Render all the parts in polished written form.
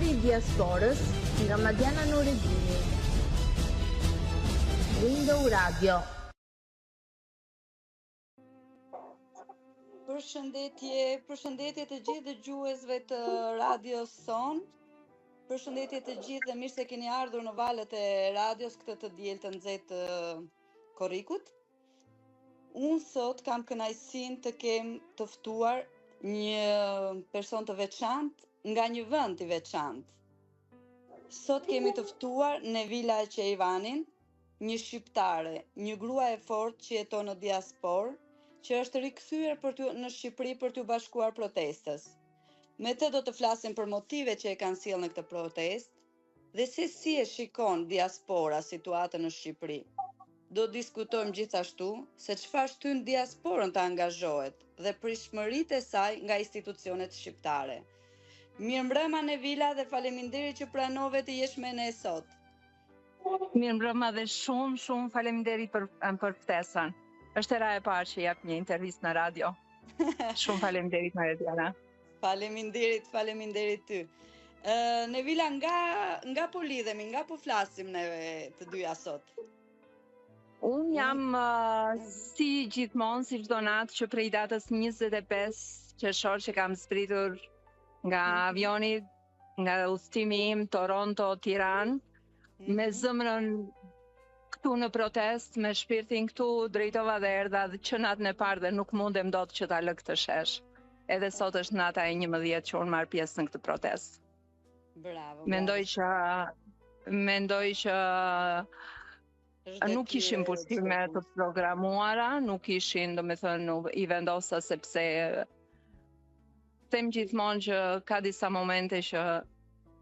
Zëri i Diasporës nga Madiana Nuredini. Window Radio. Përshëndetje, përshëndetje të gjithë dëgjuesve të radios sonë. Përshëndetje të gjithë dhe mirë se keni ardhur në valët e radios këtë të diel të nxehtë të korrikut. Unë sot kam kënaqësinë të kem të ftuar një person të veçantë nga një vend i veçantë. Sot kemi të ftuar Nevila Qejvanin, një shqiptare, një grua e fortë që jeton në diasporë, që është rikthyer për t'u në Shqipëri për t'iu bashkuar protestës. Me të do të flasim për motivet që e kanë sjellë në këtë protestë, Dhe se si e shikon diaspora situatën në Shqipëri. Do diskutojmë gjithashtu se çfarë shtyn diasporën të angazhohet dhe pritshmëritë e saj nga institucionet shqiptare. Mirëmbrëma Nevila dhe faleminderit që pranove të jesh me ne sot. Mirëmbrëma dhe shumë shumë faleminderit për për ftesën. Është hera e parë që jap një intervistë në radio. Shumë faleminderit Marjana. Faleminderit, faleminderit ty. Ë Nevila nga nga po lidhemi, nga po flasim neve të dyja sot? Unë jam uh, si gjithmonë, si çdo natë që prej datës 25 qershor që kam zbritur nga mhm. avioni, nga udhëtimi im Toronto, Tiranë, me mhm. zemrën këtu në protestë, me shpirtin këtu, drejtova dhe erdha dhe që natën e parë dhe nuk mundem dot që ta lë këtë shesh. Edhe sot është nata e 11 që unë marr pjesë në këtë protestë. Bravo. Mendoj që mendoj që nuk ishin pushime të programuara, nuk ishin, domethënë, i vendosa sepse them gjithmonë që ka disa momente që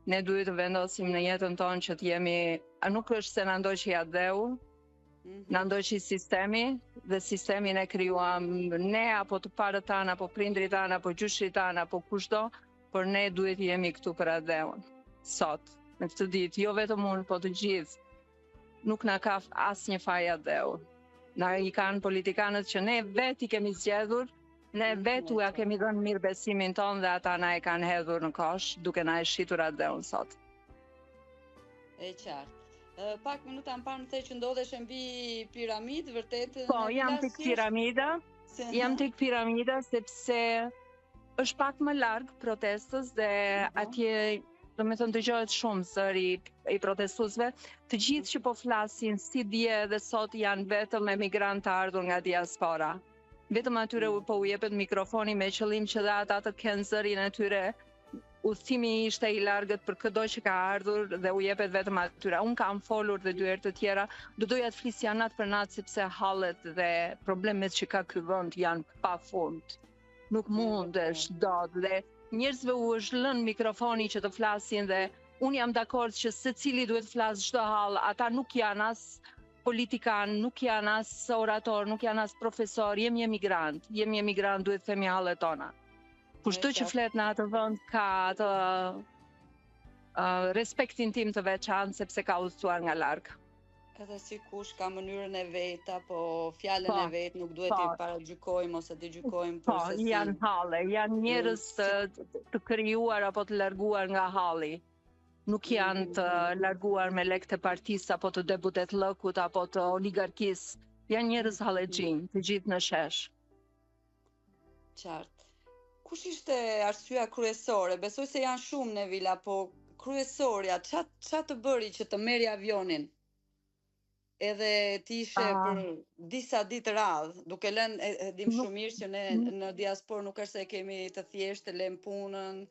ne duhet të vendosim në jetën tonë që të jemi, a nuk është se na ndoqi atdheu, mm -hmm. na ndoqi sistemi dhe sistemin e krijuam ne apo të parët tanë apo prindërit tanë apo gjyshërit tanë apo kushdo, por ne duhet të jemi këtu për atdheun. Sot, në këtë ditë, jo vetëm unë, po të gjithë, nuk na ka asnjë faj atdheu. Na i kanë politikanët që ne vetë i kemi zgjedhur, Ne vetë ua kemi dhënë mirëbesimin tonë dhe ata na e kanë hedhur në kosh, duke na e shitur atdheun sot. E qartë. Pak minuta më parë më the që ndodheshe mbi piramidë, vërtet? Po, jam tek piramida. Jam tek piramida sepse është pak më larg protestës dhe mhm. atje domethënë dëgjohet shumë zëri i protestuesve. Të gjithë që po flasin si dje dhe sot janë vetëm emigrantë të ardhur nga diaspora. Vetëm atyre mm. po u jepet mikrofoni me qëllim që dhe ata të kenë zërin e tyre. Udhëtimi ishte i largët për këdo që ka ardhur dhe u jepet vetëm atyre. Unë kam folur dhe dy herë të tjera, do doja të flisja natë për natë sepse hallet dhe problemet që ka ky vend janë pa fund. Nuk mundesh dot dhe njerëzve u është lënë mikrofoni që të flasin dhe unë jam dakord që secili duhet të flasë çdo hall, ata nuk janë as politikanë, nuk janë as oratorë, nuk janë as profesorë, jemi emigrantë, jemi emigrantë, duhet të themi hallet tona. Kushdo që flet në atë vend ka atë uh, respektin tim të veçantë sepse ka udhëtuar nga larg. Edhe sekush ka mënyrën e vet apo fjalën po, e vet, nuk duhet po, t'i paragjykojmë ose t'i gjykojmë për po, se si. Janë halle, janë njerëz të, të krijuar apo të larguar nga halli. Nuk janë të larguar me lekë të partisë apo të deputetllëkut apo të oligarkisë. Janë njerëz hallexhinj, të gjithë në shesh. Qartë. Kush ishte arsyeja kryesore? Besoj se janë shumë Nevila, po kryesorja, ça ça të bëri që të merrje avionin? Edhe të ishe uh, për disa ditë radhë, duke lënë e, e dim shumë mirë që ne në diasporë nuk është se e kemi të thjeshtë të lëmë punën,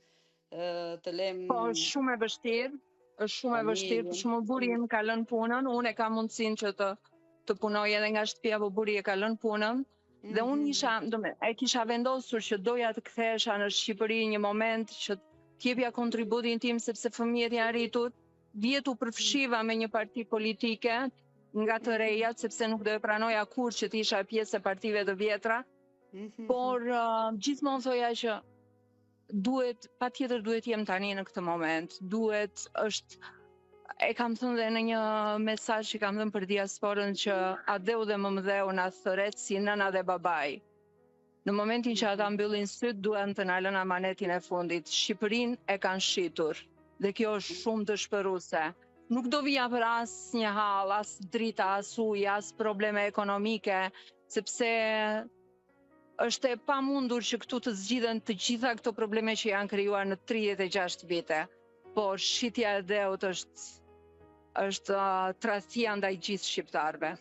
të lëmë Po, është shumë e vështirë, është shumë e vështirë, për shembull burri im ka lënë punën, unë e kam mundësinë që të të punoj edhe nga shtëpia, po burri e ka lënë punën. Dhe unë mhm. isha, do me, e kisha vendosur që doja të kthehesha në Shqipëri një moment që të jepja kontributin tim sepse fëmijët janë rritur, Vjet u përfshiva me një parti politike nga të mhm. rejat, sepse nuk do e pranoja kurrë që të isha pjesë e partive të vjetra. Mhm. Por uh, gjithmonë thoja që duhet, patjetër duhet jem tani në këtë moment. Duhet është e kam thënë dhe në një mesazh që kam dhënë për diasporën që atdheu dhe mëmëdheu na thërret si nëna dhe babai. Në momentin që ata mbyllin sytë, duan të na lënë amanetin e fundit. Shqipërinë e kanë shitur. Dhe kjo është shumë dëshpëruese. Nuk do vija për asnjë hall, as drita, as ujë, as probleme ekonomike, sepse është e pamundur që këtu të zgjidhen të gjitha këto probleme që janë krijuar në 36 vite. Po shitja e dheut është është uh, tradhtia ndaj gjithë shqiptarëve.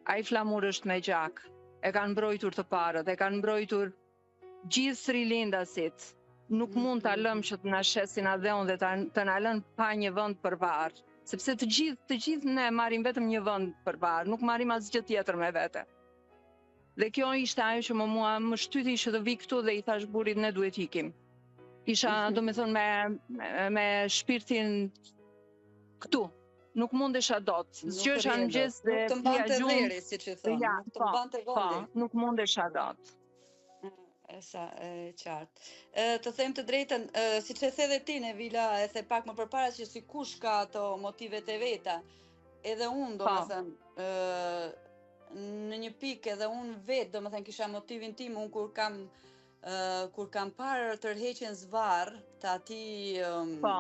Ai flamur është me gjak. E kanë mbrojtur të parët, e kanë mbrojtur gjithë rilindasit. Nuk mund ta lëmë që të na shesin atdheun dhe ta, të na lënë pa një vend për varr. Sepse të gjithë, të gjithë ne marrim vetëm një vend për varr, nuk marrim asgjë tjetër me vete. Dhe kjo ishte ajo që më mua më shtyti që të vij këtu dhe i thashë burrit ne duhet ikim. Isha, domethënë, me, me, me shpirtin këtu, nuk mundesha dot. Zgjohesha në mëngjes dhe nuk të mbante dheri, siç i thonë, ja, nuk të po, mbante po, vendi. Po, nuk mundesha dot. E sa e qartë. E, të them të drejtën, e, siç e the dhe ti Nevila, e the pak më përpara që sikush ka ato motivet e veta. Edhe unë, po. domethënë, ë në një pikë edhe unë vetë, domethënë kisha motivin tim, unë kur kam kur kam parë tërheqjen zvarrë të atij um, po,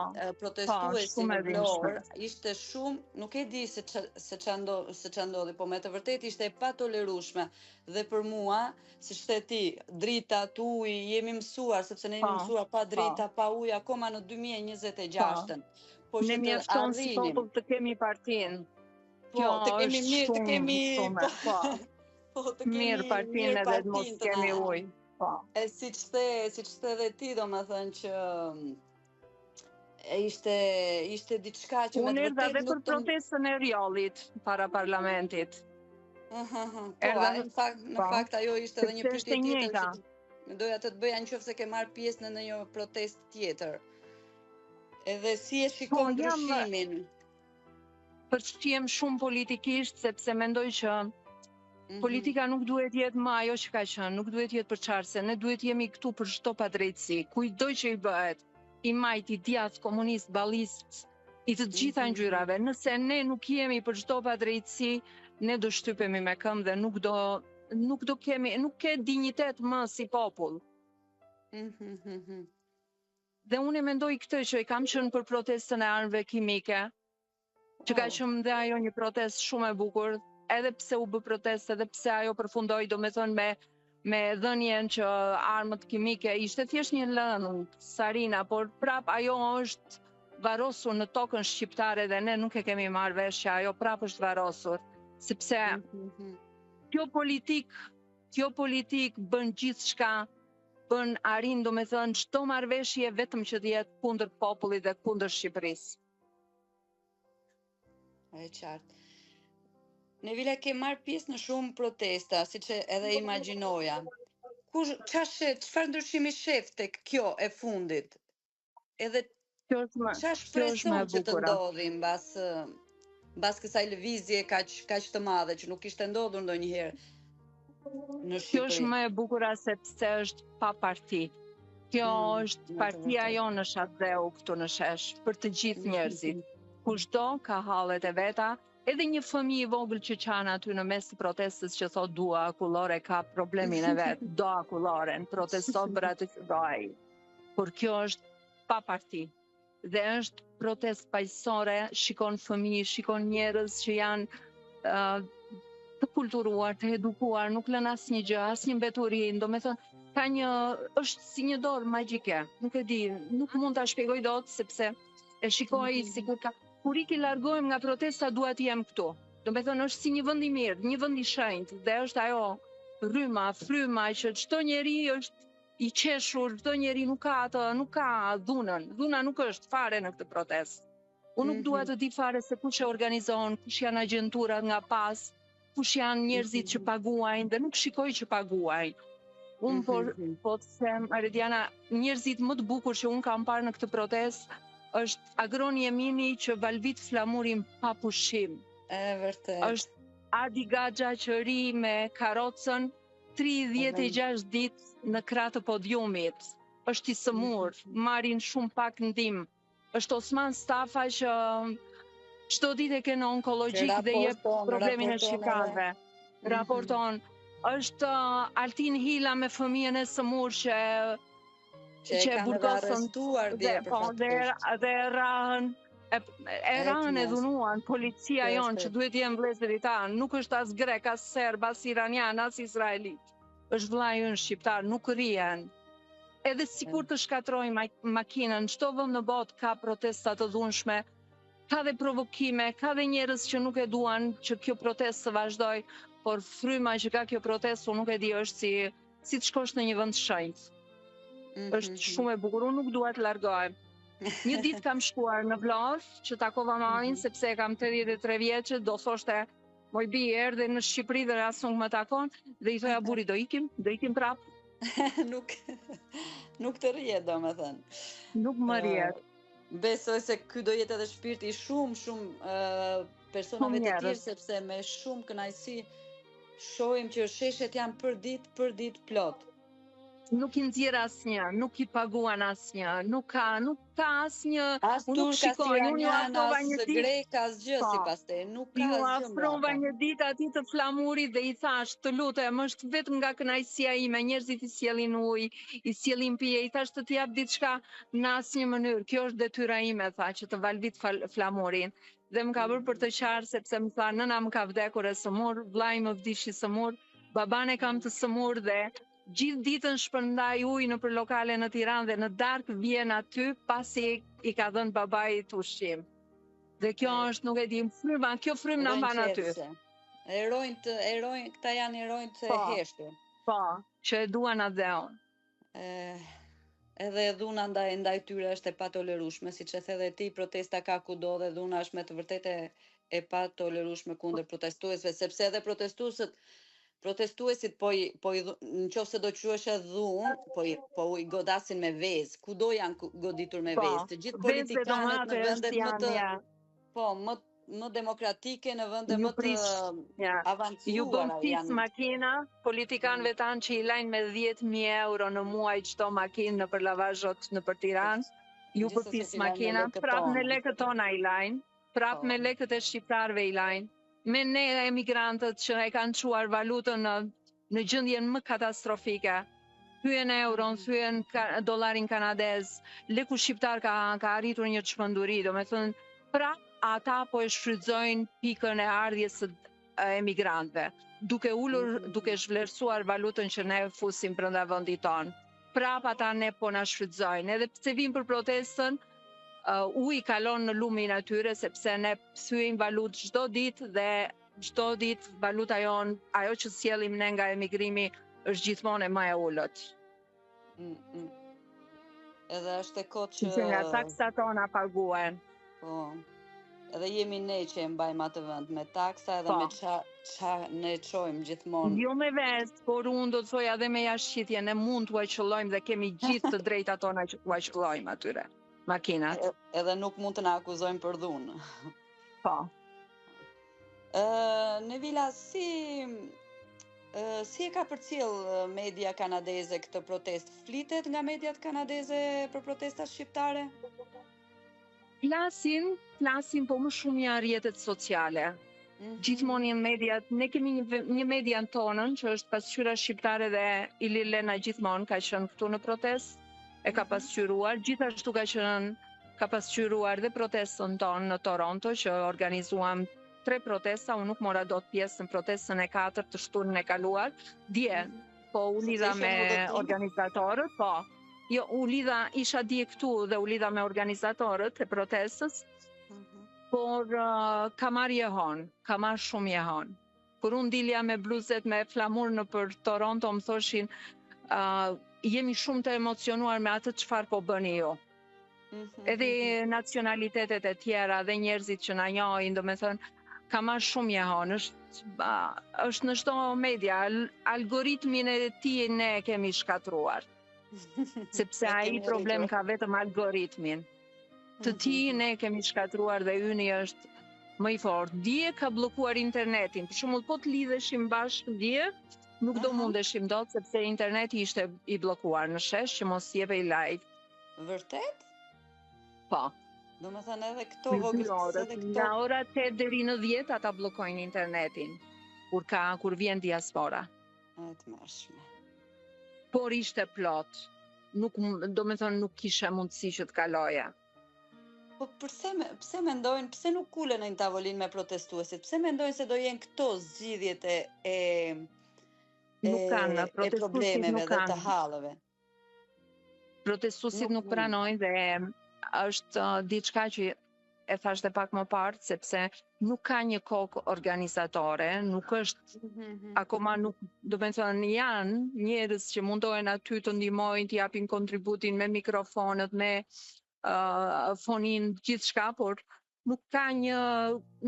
protestuesi po, në Vlorë, ishte shumë, nuk e di se ça se ça ndo, se ça ndodhi, po me të vërtetë ishte e patolerueshme dhe për mua, siç the ti, drita, uji, jemi mësuar sepse ne jemi po, mësuar pa po. drita, pa ujë akoma në 2026-ën. Po, po ne mjafton si popull të kemi partinë. Po, Kjo të kemi mirë, të kemi po, po. Po, të kemi mirë partinë edhe të mos kemi ujë. Po. E siç the, siç the dhe ti, domethënë që e ishte ishte diçka që me të vërtetë erdha dhe për protestën e Rrjollit para parlamentit. Po, erdha në fakt në po. fakt ajo ishte edhe një pyetje tjetër që mendoja të të bëja në qoftë se ke marrë pjesë në ndonjë protestë tjetër. Edhe si e shikon po, ndryshimin? Përfshihem shumë politikisht sepse mendoj që mm -hmm. politika nuk duhet jetë më ajo që ka qenë, nuk duhet jetë përçarëse, ne duhet jemi këtu për çdo padrejtësi, kujtdo që i bëhet, i majtë, i djathtë, komunist, ballist, i të gjitha mm -hmm. ngjyrave. Nëse ne nuk jemi për çdo padrejtësi, ne do shtypemi me këmbë dhe nuk do nuk do kemi, nuk ke dinjitet më si popull. Mm -hmm. Dhe unë e mendoj këtë që kam qenë për protestën e armëve kimike, që ka qenë dhe ajo një protestë shumë e bukur, edhe pse u bë protestë, edhe pse ajo përfundoi, domethënë me me dhënien që armët kimike ishte thjesht një lëndë, sarina, por prap ajo është varrosur në tokën shqiptare dhe ne nuk e kemi marrë vesh që ajo prap është varrosur, sepse mm -hmm. kjo politikë, kjo politikë bën gjithçka bën arrin domethënë çdo marrëveshje vetëm që të jetë kundër popullit dhe kundër Shqipërisë. E qartë. Nevila ke marrë pjesë në shumë protesta, siç edhe imagjinoja. Kush ça sheh, çfarë ndryshimi shef tek kjo e fundit? Edhe kjo është më ça shpreson që të ndodhi mbas mbas kësaj lëvizje kaq kaq të madhe që nuk kishte ndodhur ndonjëherë në Shqipëri. Kjo është më e bukura sepse është pa parti. Kjo mm, është partia jonë është atdheu këtu në shesh për të gjithë njerëzit. Kushdo ka hallet e veta, edhe një fëmijë i vogël që qan aty në mes të protestës që thotë dua akullore ka problemin e vet, do akulloren, proteston për atë që do ai. Por kjo është pa parti dhe është protestë paqësore, shikon fëmijë, shikon njerëz që janë uh, të kulturuar, të edukuar, nuk lënë asnjë gjë, asnjë mbeturinë, domethënë ka një është si një dorë magjike. Nuk e di, nuk mund ta shpjegoj dot sepse e shikoj mm -hmm. sikur ka kur iki largohem nga protesta dua të jem këtu. Domethënë është si një vend i mirë, një vend i shenjtë dhe është ajo rryma, fryma që çdo njeri është i qeshur, çdo njeri nuk ka atë, nuk ka dhunën. Dhuna nuk është fare në këtë protestë. Unë nuk dua mhm. të di fare se kush e organizon, kush janë agjenturat nga pas, kush janë njerëzit që mhm. paguajnë dhe nuk shikoj që paguajnë. Unë por, mhm. po të them, Arediana, njerëzit më të bukur që unë kam parë në këtë protestë është Agron Jemini që valvit flamurin pa pushim. E vërtetë. Është Adi Gaxha që rri me karrocën 36 ditë në krah të podiumit, është i sëmurë, mhm. marrin shumë pak ndihmë. Është Osman Stafa që çdo ditë e ke në onkologjik dhe jep problemin e shqiptarëve. Mhm. Raporton. Është uh, Altin Hila me fëmijën e sëmurë që Që e burgosën arrestuar dje për po, dhe, dhe e rrahën e, e rrahën e dhunuan policia jonë që duhet të jenë vëllezërit tanë, nuk është as grek, as serb, as iranian, as izraelit. Është vëllai ynë shqiptar, nuk rrihen. Edhe sikur të shkatërrojnë makinën, çdo vend në botë ka protesta të dhunshme, ka dhe provokime, ka dhe njerëz që nuk e duan që kjo protestë të vazhdojë, por fryma që ka kjo protestë, unë nuk e di, është si si të shkosh në një vend të shenjtë. Mm -hmm. Është shumë e bukur, unë nuk dua të largohem. Një ditë kam shkuar në Vlorë, që takova mamin, mm -hmm. sepse e kam 83 vjeçe, do thoshte, moj bijë erdhe në Shqipëri dhe as nuk më takon, dhe i thoja burrit, do ikim, do ikim prapë. nuk, nuk të rrihet, domethënë. Nuk më rrihet. Besoj se ky do jetë edhe shpirti i shumë shumë uh, personave të tjerë sepse me shumë kënaqësi shohim që sheshet janë për ditë për ditë plot. Nuk i nxjerr asnjë, nuk i paguan asnjë, nuk ka, nuk ka asnjë, as unë nuk shikoj, unë ju afrova një ditë. Grek, asgjë po, sipas te, nuk ka asgjë. Ju afrova një ditë atij të flamurit dhe i thash, të lutem, është vetëm nga kënaqësia ime, njerëzit i sjellin ujë, i sjellin pije, i thash të të jap diçka në asnjë mënyrë. Kjo është detyra ime, tha, që të valvit flamurin. Dhe më ka bërë për të qarë sepse më tha nëna më ka vdekur e sëmurë, vllai më vdiq i sëmurë, babanë e kam të sëmurë dhe gjithë ditën shpërndaj ujë nëpër lokale në Tiranë dhe në darkë vjen aty pasi i ka dhënë babait ushqim. Dhe kjo është, nuk e di, fryma, kjo frymë na mban aty. Heronjtë, heronj, këta janë heronjtë e po. heshtur. Po, që e duan atdheun. Edhe dhuna ndaj ndaj tyre është e patolerueshme, siç e the edhe ti, protesta ka kudo dhe dhuna është me të vërtetë e, e patolerueshme kundër protestuesve, sepse edhe protestuesit protestuesit po i po i në qoftë se do quheshe dhunë, po i po i godasin me vezë, kudo janë goditur me po, vezë, të gjithë politikanët në vendet më të po, më më demokratike në vende më të ja. avancuara. Ju bën pis makina politikanëve mm. tanë që i lajnë me 10.000 euro në muaj çdo makinë nëpër lavazhot nëpër Tiranë. Ju bën pis makina, prap me lekët tona i lajnë, prap po. me lekët e shqiptarëve i lajnë. Me ne emigrantët që e kanë çuar valutën në në gjendjen më katastrofike. Thyen euron, mm. thyen ka, dollarin kanadez, leku shqiptar ka ka arritur një çmenduri, domethënë pra ata po e shfrytëzojnë pikën e ardhjes së emigrantëve, duke ulur, mm -hmm. duke zhvlerësuar valutën që ne fusim brenda vendit tonë. Prap ata ne po na shfrytëzojnë, edhe pse vijnë për protestën, uh, uji kalon në lumin e tyre sepse ne thyejmë valutë çdo ditë dhe Çdo ditë valuta jonë, ajo që sjellim ne nga emigrimi, është gjithmonë e më e ulët. Mm, mm. Edhe është e kotë që... Që nga taksat tona paguhen. Po. Edhe jemi ne që e mbajmë atë vend me taksa edhe po. me ça, ça ne çojmë gjithmonë. Jo me vezë, por unë do të thoja edhe me jashtëqitje, ne mund t'ua qëllojmë dhe kemi gjithë të drejtat tona që t'ua qëllojmë atyre makinat. E, edhe nuk mund të na akuzojnë për dhunë. Po. Nevila, si si e ka përcjell media kanadeze këtë protestë? Flitet nga mediat kanadeze për protestat shqiptare? Flasin, flasin, po më shumë janë rrjetet sociale. Mm -hmm. Gjithmonë janë mediat, ne kemi një, një media tonën që është pasqyra shqiptare dhe Ilir Lena gjithmonë ka qenë këtu në protestë, e ka mhm. pasqyruar, gjithashtu ka qenë ka pasqyruar dhe protestën tonë në Toronto që organizuam tre protesta, unë nuk mora dot pjesë në protestën e katërt të shtunën e kaluar, dje, mhm. po u lidha me organizatorët, po. Jo, u lidha, isha dje këtu dhe u lidha me organizatorët e protestës, mhm. por uh, ka marrë jehonë, ka marrë shumë jehonë. Kur unë dilja me bluzet me flamur nëpër Toronto, më thoshin, uh, jemi shumë të emocionuar me atë çfarë po bëni ju. Mm -hmm. Edhe mhm. nacionalitetet e tjera dhe njerëzit që na njohin, domethënë, ka marrë shumë jehonë, është, është në çdo media, algoritmin e tij ne e kemi shkatërruar. Sepse ai problem ka vetëm algoritmin. Të tij mhm. ne e kemi shkatërruar dhe yni është më i fortë. Dje ka bllokuar internetin. Për shembull, po të lidheshim bashkë dje, nuk do mundeshim dot sepse interneti ishte i bllokuar në shesh që mos jepej live. Vërtet? Po. Domethënë edhe këto vogëlsi edhe këto. Nga ora 8 deri në 10 ata bllokojnë internetin kur ka kur vjen diaspora. E tmerrshme. Por ishte plot. Nuk, domethënë, nuk kisha mundësi që të kaloja. Po përse pse mendojnë, pse nuk ulen në një tavolinë me protestuesit? Pse mendojnë se do jenë këto zgjidhjet e e nuk kanë e problemeve nuk kanë. dhe të halleve? Protestuesit nuk, nuk pranojnë dhe është uh, diçka që e thashë dhe pak më parë, sepse nuk ka një kokë organizatore, nuk është mm -hmm. akoma nuk, domethënë janë njerëz që mundohen aty të ndihmojnë, të japin kontributin me mikrofonët, me uh, fonin, gjithçka, por nuk ka një,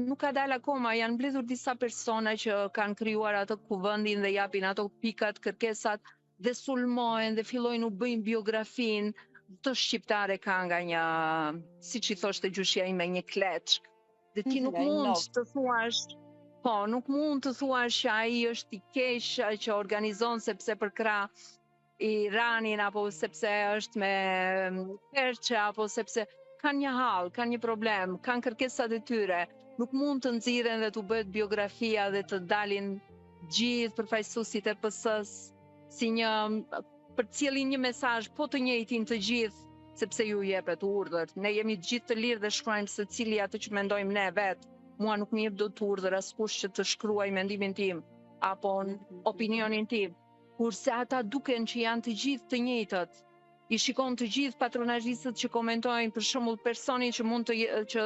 nuk ka dalë akoma, janë mbledhur disa persona që kanë krijuar atë kuvendin dhe japin ato pikat, kërkesat dhe sulmohen dhe fillojnë u bëjnë biografinë, çdo shqiptar e ka nga një, siç i thoshte gjyshja ime, një kleçkë. Dhe ti nuk mund të thuash, po, nuk mund të thuash që ai është i keq që organizon sepse përkrah Iranin apo sepse është me perçe apo sepse kanë një hall, kanë një problem, kanë kërkesat e tyre, nuk mund të nxirren dhe t'u bëhet biografia dhe të dalin gjithë përfaqësuesit e PS-së si një përcjellin një mesazh po të njëjtin të gjithë sepse ju jepet urdhër. Ne jemi të gjithë të lirë dhe shkruajmë secili atë që mendojmë ne vetë. Mua nuk më jep dot urdhër askush që të shkruaj mendimin tim apo mhm. opinionin tim. Kurse ata duken që janë të gjithë të njëjtët. I shikon të gjithë patronazhistët që komentojnë për shembull personin që mund të që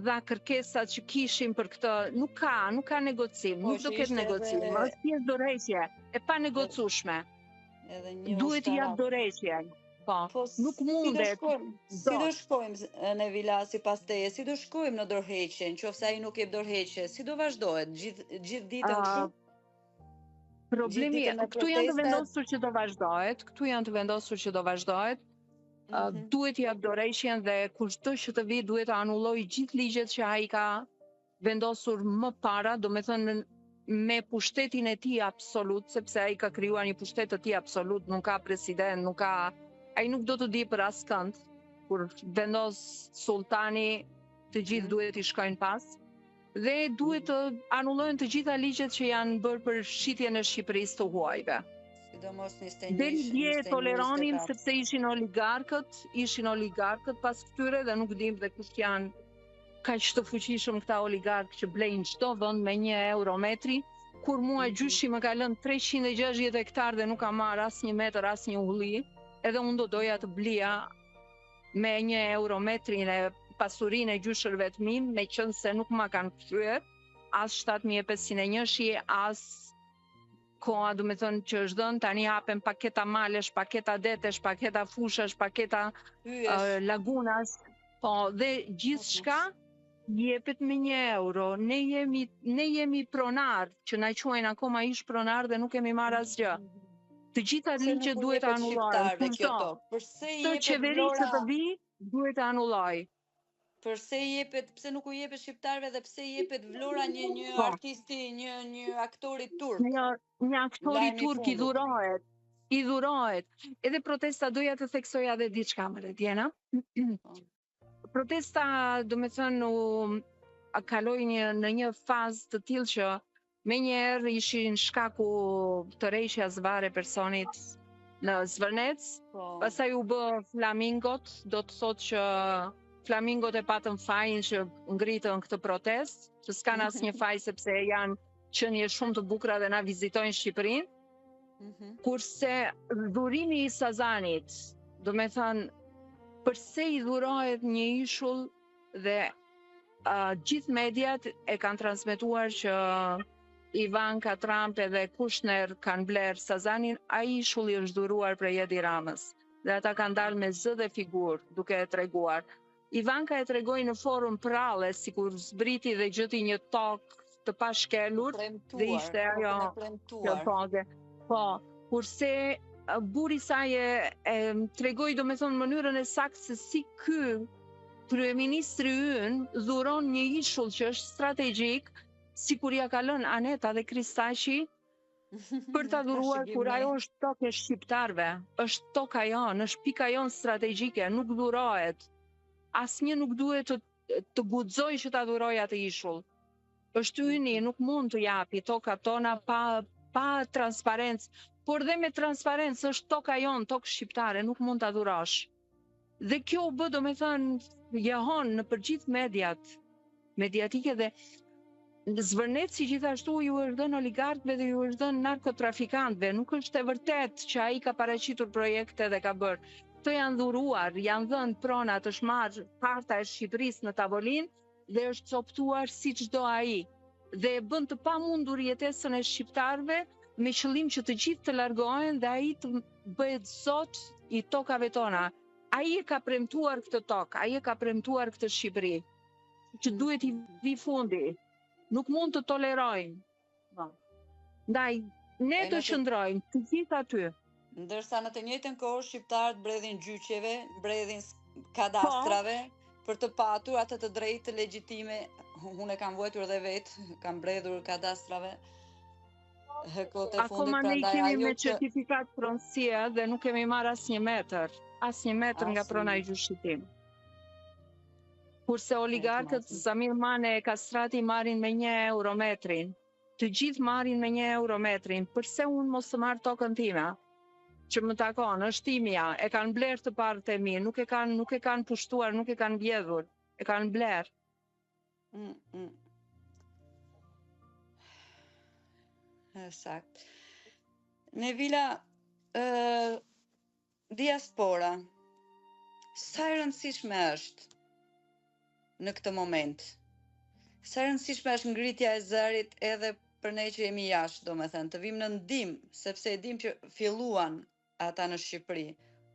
dha kërkesat që kishim për këtë, nuk ka, nuk ka negocim, po, nuk do ketë negocim, edhe... është thjesht dorëheqje, e panegociueshme. Edhe një Duhet të japë dorëheqje. Po, po nuk mundet. Si do shkojmë, si do shkojmë Nevila sipas teje, si do shkojmë në dorëheqje, në qoftë se ai nuk jep dorëheqje, si do vazhdohet gjithë gjithë ditën kështu? Problemi, këtu janë të vendosur që do vazhdohet, këtu janë të vendosur që do vazhdohet. Mm -hmm. Duhet të japë dorëheqjen dhe kushdo që të vijë duhet të anullojë gjithë ligjet që ai ka vendosur më para, domethënë me pushtetin e tij absolut, sepse ai ka krijuar një pushtet të tij absolut, nuk ka president, nuk ka ai nuk do të di për askënd. Kur vendos sulltani, të gjithë mm -hmm. duhet t'i shkojnë pas. Dhe duhet të anullohen të gjitha ligjet që janë bërë për shitjen e Shqipërisë të huajve. Sidomos 21. Deri dje e toleronim sepse ishin oligarkët, ishin oligarkët pas këtyre dhe nuk dimë dhe kush janë kaq të fuqishëm këta oligarkë që blejnë çdo vend me 1 euro metri, kur mua mhm. gjyshi më ka lënë 360 hektar dhe nuk ka marrë asnjë metër, asnjë ulli, edhe unë do doja të blija me një euro metrin e pasurinë e gjyshërve të mi, meqenëse nuk ma kanë kthyer, as 7501-shi, as koha domethënë që është dhënë, tani hapen paketa malesh, paketa detesh, paketa fushash, paketa uh, lagunash, po, dhe gjithçka jepet me një euro. Ne jemi, ne jemi pronarë, që na quajnë akoma ish pronarë dhe nuk kemi marrë asgjë. Të gjitha ligjet duhet të anullohen. Kjo tokë. Përse i jepet qeveri që të vijë, duhet të anullojë. Përse i jepet, pse nuk u jepet shqiptarëve dhe pse i jepet Vlora një një po. artisti, një një aktori turk? Një një aktori turk i dhurohet. I dhurohet. Edhe protesta doja të theksoja edhe diçka më Redjena. Po. Protesta, domethënë, u kaloi një, në një fazë të tillë që menjëherë ishin shkaku tërheqja zvarrë e personit në Zvërnec, po. pastaj u bë flamingot, do të thotë që flamingot e patën fajin që ngritën këtë protestë, që s'kanë asnjë faj sepse janë qenie shumë të bukura dhe na vizitojnë Shqipërinë. Mm -hmm. Kurse dhurimi i Sazanit, domethënë, përse i dhurohet një ishull dhe uh, gjithë mediat e kanë transmetuar që Ivanka Trump edhe Kushner kanë blerë Sazanin, ai ishulli është dhuruar prej Edi Ramës. Dhe ata kanë dalë me zë dhe figurë duke e treguar. Ivanka e tregoi në formë prralle, sikur zbriti dhe gjeti një tokë të pashkelur dhe ishte ajo kjo po, dhe, po, kurse burri i saj e, e tregoi domethënë mënyrën e saktë se si ky kryeministri ynë dhuron një ishull që është strategjik, sikur ia ka lënë Aneta dhe Kristaqi për ta dhuruar kur ajo është tokë e shqiptarëve, është toka jonë, është pika jonë strategjike, nuk dhurohet. Asnjë nuk duhet të të guxojë që ta dhurojë atë ishull. Është yni, nuk mund të japi tokat tona pa pa transparencë. Por dhe me transparencë është toka jonë, tokë shqiptare, nuk mund ta dhurosh. Dhe kjo u bë domethënë jehonë nëpër gjithë mediat mediatike dhe Zvërneci gjithashtu ju është dhënë oligarkëve dhe ju është dhënë narkotrafikantëve. Nuk është e vërtetë që ai ka paraqitur projekte dhe ka bërë. Këto janë dhuruar, janë dhënë pronat, është marrë harta e Shqipërisë në tavolinë dhe është copëtuar siç do ai. Dhe e bën të pamundur jetesën e shqiptarëve me qëllim që të gjithë të largohen dhe ai të bëhet zot i tokave tona. Ai e ka premtuar këtë tokë, ai e ka premtuar këtë Shqipëri. Që duhet t'i vijë fundi. Nuk mund të tolerojmë. Po. Ndaj, ne do qëndrojmë të gjithë aty. Ndërsa në të njëjtën kohë shqiptarët bredhin gjyqeve, bredhin kadastrave po. për të patur atë të drejtë legjitime. Unë e kam vuajtur edhe vetë, kam bredhur kadastrave. Kohët e fundit, Akoma ne kemi me certifikatë pronësie dhe nuk kemi marrë asnjë metër, asnjë metër nga prona e gjyshit tim. Kurse oligarkët Zamir Mane e Kastrati marrin me një euro metrin. Të gjithë marrin me një euro metrin. Përse unë mos të marr tokën time? Që më takon, është imja, e kanë blerë të parët e mi, nuk e kanë nuk e kanë pushtuar, nuk e kanë vjedhur, e kanë blerë. Mm, mm. E saktë. Nevila, ë diaspora, sa e rëndësishme është në këtë moment? Sa e rëndësishme është ngritja e zërit edhe për ne që jemi jashtë, domethënë, të vim në ndihmë, sepse e dim që filluan ata në Shqipëri,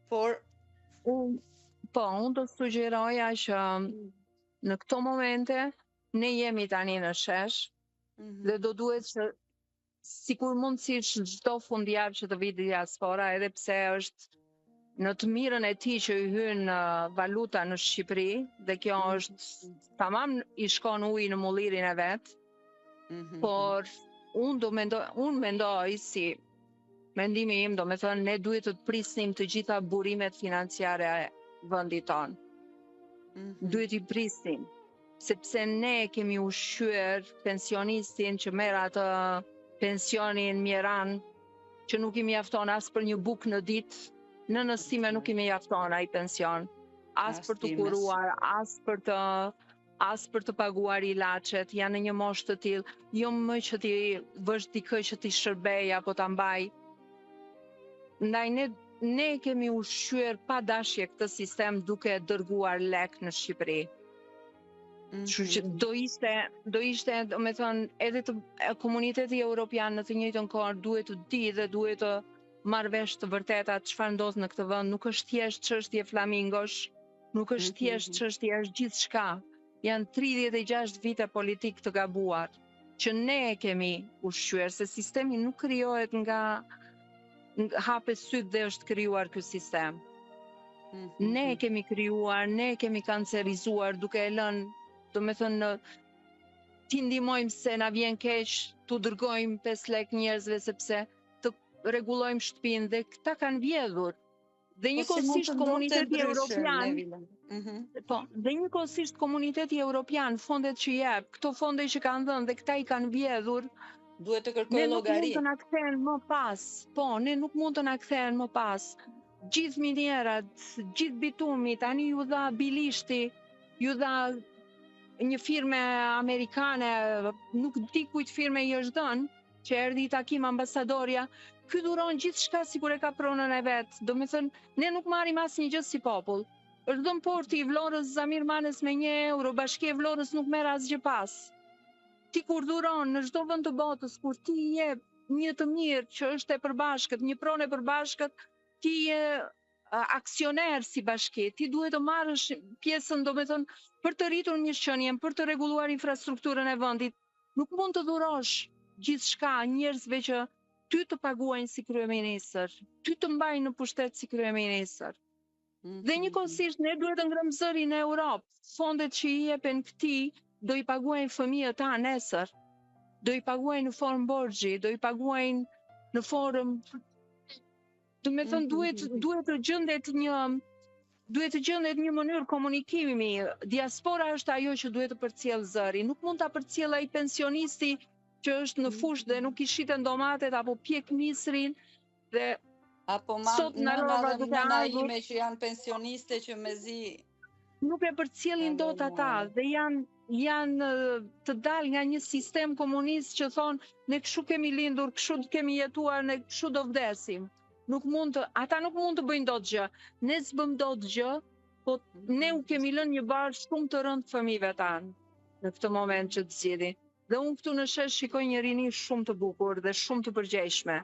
por unë po, unë do sugjeroja që në këto momente ne jemi tani në shesh mm -hmm. dhe do duhet që sikur mundësisht çdo fundjavë që të vijë diaspora edhe pse është në të mirën e tij që i hyn valuta në Shqipëri dhe kjo mm -hmm. është tamam i shkon uji në mullirin e vet. Mm -hmm. Por unë do mendoj, unë mendoj si Mendimi im, domethënë, ne duhet të prisnim të gjitha burimet financiare vendit tonë. Mm -hmm. Duhet t'i prisnim, sepse ne kemi ushqyer pensionistin që merr atë pensionin mjeran, që nuk i mjafton as për një bukë në ditë, nënës sime nuk i mjafton ai pension, as për t'u kuruar, as për të as për të paguar ilaçet, janë në një moshë të tillë, jo më që t'i vësh dikë që t'i shërbejë apo ta mbajë. Ndaj ne ne kemi ushqyer pa dashje këtë sistem duke dërguar lek në Shqipëri. Mm -hmm. që do ishte, do ishte, domethënë, edhe të komuniteti europian në të njëjtën kohë duhet të di dhe duhet të marrë vesh të vërtetat çfarë ndodh në këtë vend, nuk është thjesht çështje flamingosh, Nuk është mhm, thjesht mhm. çështje, është gjithçka. Janë 36 vite politikë të gabuar që ne e kemi ushqyer se sistemi nuk krijohet nga hape sytë dhe është krijuar ky sistem. Mm -hmm. Ne e kemi krijuar, ne e kemi kancerizuar duke e lënë, domethënë t'i ndihmojmë se na vjen keq, t'u dërgojmë 5 lek njerëzve sepse të rregullojmë shtëpinë dhe këta kanë vjedhur. Dhe po njëkohësisht komuniteti europian, mhm. po, dhe njëkohësisht komuniteti europian, fondet që jep, këto fonde që kanë dhënë dhe këta i kanë vjedhur, duhet të kërkojë llogari. Ne nuk mund të na kthehen më pas. Po, ne nuk mund të na kthehen më pas. Gjithë minierat, gjithë bitumi, tani ju dha Bilishti, ju dha një firme amerikane, nuk di kujt firme i është dhënë, që erdhi takim ambasadorja, ky dhuron gjithçka sikur e ka pronën e vet. Domethënë, ne nuk marrim asnjë gjë si popull. Është dhënë porti i Vlorës Zamir Manes me një euro, Bashkia e Vlorës nuk merr asgjë pas. Ti kur dhuron në çdo vend të botës, kur ti jep një të mirë që është e përbashkët, një pronë e përbashkët, ti je aksioner si bashki, ti duhet të marrësh pjesën, domethënë, për të rritur mirëqenien, për të rregulluar infrastrukturën e vendit, Nuk mund të dhurosh gjithçka njerëzve që ty të paguajnë si kryeministër, ty të mbajnë në pushtet si kryeministër. Mm -hmm. Dhe njëkohësisht ne duhet të ngremë zërin në Europë. Fondet që i jepen këtij do i paguajnë fëmijët tanë nesër. Do i paguajnë në formë borxhi, do i paguajnë në formë Domethënë, duhet, mhm. duhet të gjendet një duhet të gjendet një mënyrë komunikimi. Diaspora është ajo që duhet të përcjellë zërin. Nuk mund ta përcjellë ai pensionisti që është në fushë dhe nuk i shiten domatet apo pjek misrin. Dhe Apo ma, sot nëna dhe nëna ime që janë pensioniste që mezi nuk e përcjellin dot ata dhe janë janë të dalë nga një sistem komunist që thonë ne kështu kemi lindur, kështu kemi jetuar, ne kështu do vdesim. Nuk mund të, ata nuk mund të bëjnë dot gjë. Ne s'bëmë dot gjë, po ne u kemi lënë një barrë shumë të rëndë fëmijëve tanë në këtë moment që të zgjidhin. Dhe unë këtu në shesh shikoj një rini shumë të bukur dhe shumë të përgjegjshme.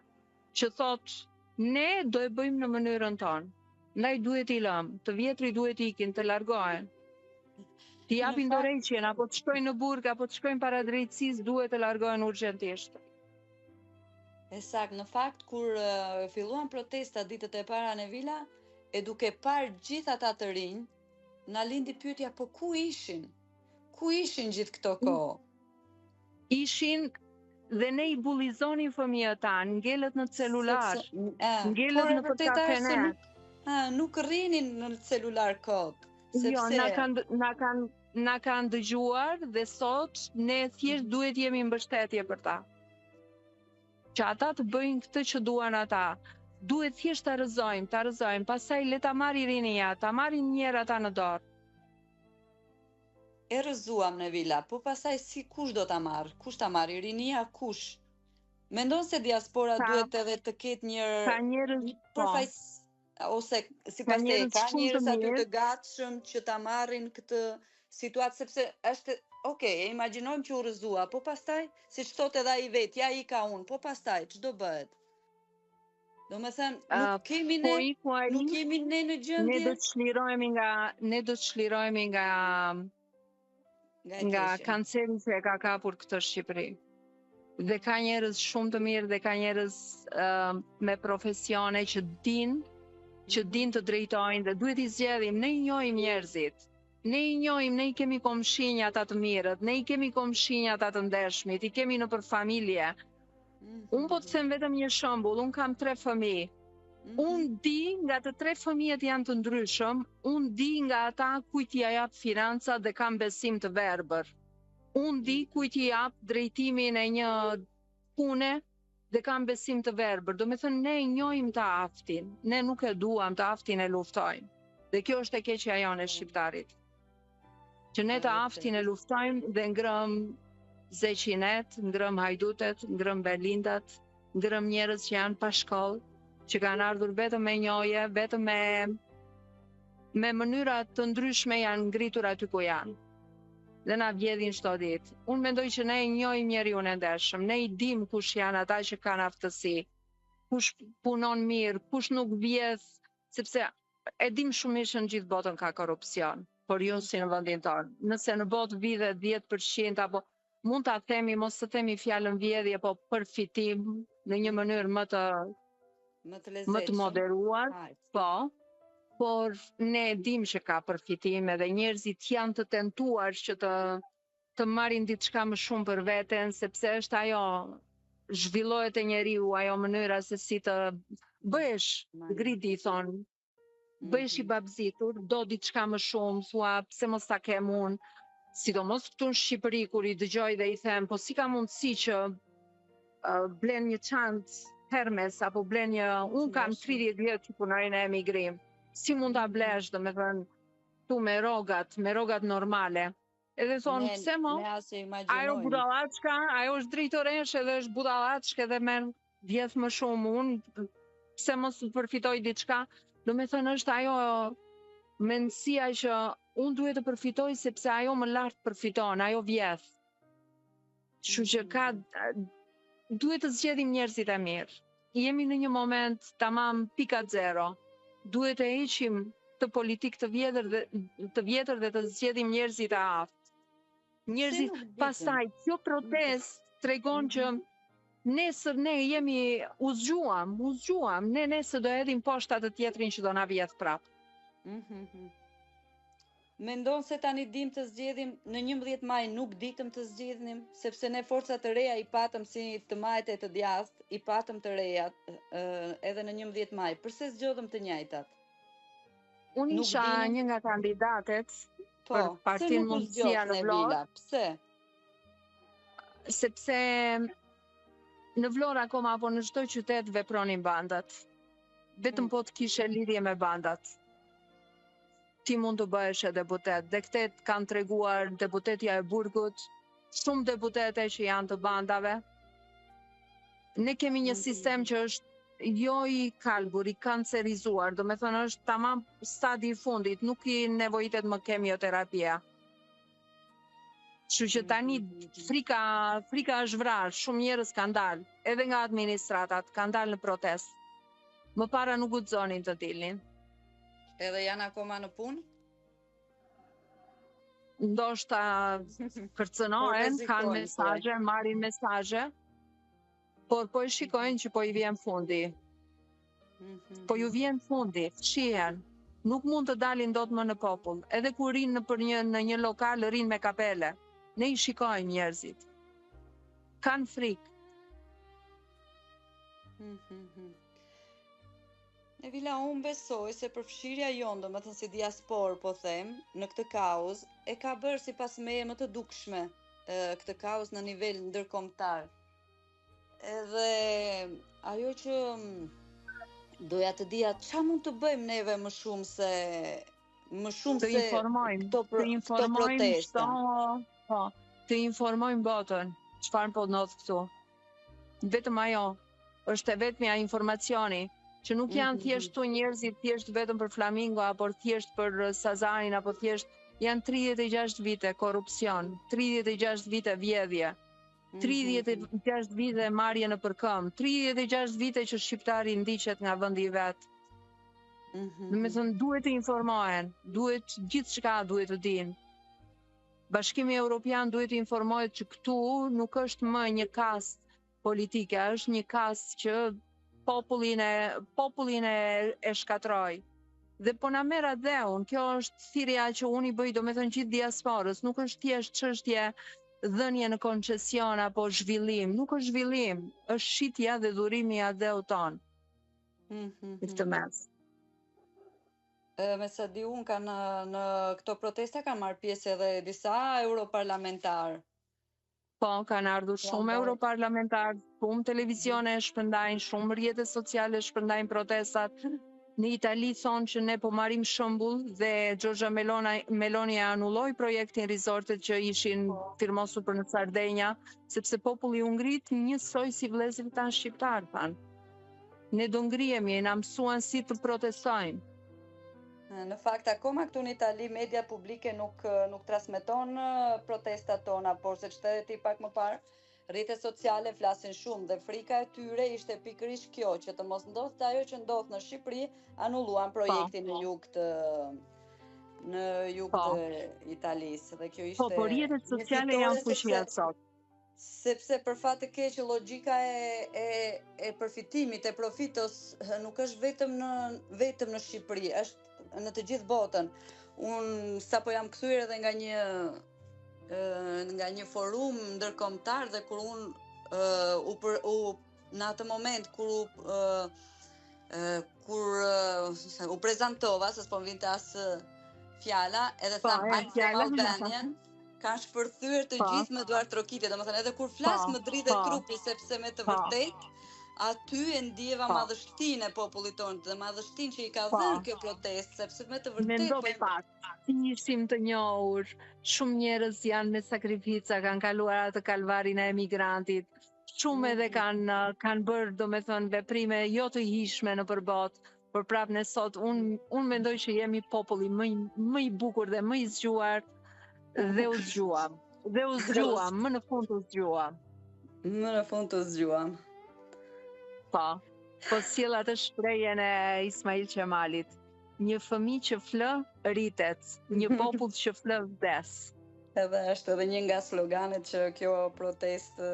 që thotë ne do e bëjmë në mënyrën tonë. Ndaj duhet t'i lëmë, të vjetrit duhet të ikin, të largohen. T'i japin dorëheqjen apo të shkojnë në burg apo të shkojnë para drejtësisë, duhet të largohen urgjentisht. E saktë, në fakt kur uh, filluan protestat ditët e para Nevila, e duke parë gjithë ata të rinj, na lindi pyetja po ku ishin? Ku ishin gjithë këto kohë? Ishin dhe ne i bullizonim fëmijët tanë, ngelët në celular, ngelët nëpër kafene. Nuk, a, nuk rrinin në celular kot. Jo, sepse... Jo, na kanë na kanë na kanë dëgjuar dhe sot ne thjesht mhm. duhet jemi mbështetje për ta. Që ata të bëjnë këtë që duan ata. Duhet thjesht ta rrëzojmë, ta rrëzojmë, pastaj le ta marri rinia, ta marrin njëherë ata në dorë. E rrëzuam Nevila, po pastaj si kush do ta marrë? Kush ta marrë? Rinia kush? Mendon se diaspora ka, duhet edhe të ketë një ka njerëz një po. përfaqës ose sipas teje ka njerëz aty të gatshëm që ta marrin këtë situatë sepse është ok, e imagjinojmë që u rrëzua, po pastaj siç thotë edhe ai vetë, ja ika unë, po pastaj ç'do bëhet? Domethënë, nuk uh, kemi ne, po ai, nuk jemi ne në gjendje. Ne do të çlirohemi nga, ne do të çlirohemi nga nga, nga kanceri që e ka kapur këtë Shqipëri. Dhe ka njerëz shumë të mirë dhe ka njerëz uh, me profesione që dinë, që mhm. dinë të drejtojnë dhe duhet i zgjedhim, ne i njohim njerëzit. Ne i njohim, ne i kemi komshinj ata të mirët, ne i kemi komshinj ata të ndershmit, i kemi nëpër familje. Unë po të them vetëm një shembull, unë kam tre fëmijë. Mhm. Unë di nga të tre fëmijët janë të ndryshëm, unë di nga ata kujt t'ia jap financat dhe kam besim të verbër. Unë di mhm. kujt t'i jap drejtimin e një pune dhe kam besim të verbër. Domethënë, ne e njohim të aftin, ne nuk e duam të aftin e luftojmë. Dhe kjo është e keqja jonë e shqiptarit. Që ne të aftin e luftojmë dhe ngrëmë zeqinet, ngrëmë hajdutet, ngrëmë berlindat, ngrëmë njerëz që janë pa shkollë, që kanë ardhur vetëm me njohje, vetëm me me mënyra të ndryshme janë ngritur aty ku janë. Dhe na vjedhin çdo ditë. Unë mendoj që ne e njohim njeriun e ndershëm, ne i dimë kush janë ata që kanë aftësi, kush punon mirë, kush nuk vjedh, sepse E dimë shumë mirë që në gjithë botën ka korrupsion, por jo si në vendin tonë. Nëse në botë vidhet 10% apo mund ta themi, mos të themi fjalën vjedhje, po përfitim në një mënyrë më të më të lezetshëm, më të moderuar, po, por ne e dimë që ka përfitim edhe njerëzit janë të tentuar që të të marrin diçka më shumë për veten, sepse është ajo zhvillohet te njeriu ajo mënyra se si të bëhesh greedy i thonë, bëhesh i mhm. babëzitur, do diçka më shumë, thua pse mos ta kem unë, sidomos këtu në Shqipëri kur i dëgjoj dhe i them, po si ka mundësi që uh, blen një çantë Hermes apo blen një, unë kam 30 vjet që punoj në emigrim, si mund ta mhm. blesh, domethënë, tu me rrogat, me rrogat normale. Edhe thonë, pse mo? Ajo budallaçka, ajo është drejtoreshë edhe është budallaçka edhe merr vjedh më shumë unë, pse mos të përfitoj diçka? Domethënë është ajo mendësia që unë duhet të përfitoj sepse ajo më lart përfiton, ajo vjedh. Kështu që ka duhet të zgjedhim njerëzit e mirë. Jemi në një moment tamam pika zero. Duhet të heqim këtë politikë të vjetër dhe të vjetër dhe të zgjedhim njerëzit e aftë. Njerëzit pastaj kjo protestë tregon që mhm. nesër ne jemi u zgjuam, u zgjuam, ne nesër do hedhim poshtë atë tjetrin që do na vjedh prapë. Mm -hmm. Mendon se tani dimë të zgjedhim, në 11 maj nuk ditëm të zgjidhnim, sepse ne forca të reja i patëm si të majtë e të djathtë, i patëm të reja edhe në 11 maj. Përse zgjodhëm të njëjtat? Unë isha një nga kandidatet po, për partinë Mundësia në Vlorë. Pse? Sepse Në Vlorë akoma apo në çdo qytet vepronin bandat. Vetëm mm. po të kishe lidhje me bandat. Ti mund të bëheshe deputet. Dhe këtë kanë treguar deputetja e burgut, shumë deputete që janë të bandave. Ne kemi një mm. sistem që është jo i kalbur, i kancerizuar, domethënë është tamam stadi i fundit, nuk i nevojitet më kemioterapia. Kështu që tani frika, frika është vrarë, shumë njerëz kanë dalë, edhe nga administratat, kanë dalë në protestë. Më para nuk guxonin të dilnin. Edhe janë akoma në punë? Ndoshta kërcënohen, kanë mesazhe, marrin mesazhe. Por po e shikojnë që po i vjen fundi. Mhm. Po ju vjen fundi, fshihen. Nuk mund të dalin dot më në popull. Edhe kur rrinë nëpër një në një lokal rrinë me kapele. Ne i shikojmë njerëzit. Kanë frikë. Mhm. Nevila, unë besoj se përfshirja jonë, domethënë si diasporë, po them, në këtë kauzë, e ka bërë sipas meje më të dukshme këtë kauzë në nivel ndërkombëtar. Edhe ajo që mm, doja të dija, ça mund të bëjmë neve më shumë se më shumë të se informojmë, këto, pro, të informojmë këto po, të informojmë botën, çfarë po ndodh këtu. Vetëm ajo është e vetmja informacioni që nuk janë mm -hmm. thjesht këtu njerëzit thjesht vetëm për Flamingo apo thjesht për Sazarin apo thjesht janë 36 vite korrupsion, 36 vite vjedhje. 36 vite marrje nëpër këmbë, 36 vite që shqiptari ndiqet nga vendi i vet. Mm -hmm. Domethënë, duhet të informohen, duhet gjithçka duhet të dinë. Bashkimi Europian duhet të informohet që këtu nuk është më një kastë politike, është një kastë që popullin e, popullin e, e shkatërroi. Dhe po na merr atdheun, kjo është thirrja që unë i bëj domethënë gjithë diasporës, nuk është thjesht çështje dhënie në koncesion apo zhvillim, nuk është zhvillim, është shitja dhe dhurimi i atdheut tonë. Mm -hmm. Në këtë mes. E, me sa di unë kanë në këto protesta kanë marrë pjesë edhe disa europarlamentarë. Po, kanë ardhur shumë europarlamentarë, shumë televizione e shpërndajnë, shumë rrjete sociale shpërndajnë protestat. Në Itali thonë që ne po marrim shembull dhe Giorgia Melona, Meloni e anulloi projektin resortet që ishin po. firmosur për në Sardenja, sepse populli u ngrit njësoj si vëllezërit tanë shqiptarë, thanë. Ne do ngrihemi, na mësuan si të protestojmë. Në fakt, akoma këtu në Itali, media publike nuk, nuk transmeton protestat tona, por siç the ti pak më parë, rrjetet sociale flasin shumë dhe frika e tyre ishte pikërisht kjo, që të mos ndodhte ajo që ndodh në Shqipëri, anulluan po. projektin në jug të në jug po. të Italisë dhe kjo ishte Po, por rrjetet sociale janë fuqia sot. Sepse për fat të keq logjika e e e përfitimit, e profitos nuk është vetëm në vetëm në Shqipëri, është në të gjithë botën. Unë sapo jam kthyer edhe nga një nga një forum ndërkombëtar dhe kur unë u për u në atë moment kur u kur u prezantova, se s'po më vinte as fjala, edhe po, thamë I'm from Albanian, kanë shpërthyer të po. gjithë me duartrokitje, domethënë edhe kur flas po, më dridhet po. trupi sepse me të vërtetë aty e ndjeva po. madhështinë e popullit tonë dhe madhështinë që i ka po. dhënë kjo protestë, sepse me të vërtetë Mendo po pak, si ishim të njohur, shumë njerëz janë me sakrifica, kanë kaluar atë kalvarin e emigrantit, shumë edhe mm. kanë kanë bërë, domethënë, veprime jo të hijshme nëpër botë, por prapë ne sot unë unë mendoj që jemi populli më i, më i bukur dhe më i zgjuar dhe u zgjuam. Dhe u zgjuam, më në fund u zgjuam. Më në fund u zgjuam. Po. Po sjell atë shprehjen e Ismail Qemalit. Një fëmijë që flë rritet, një popull që flë vdes. Edhe është edhe një nga sloganet që kjo protestë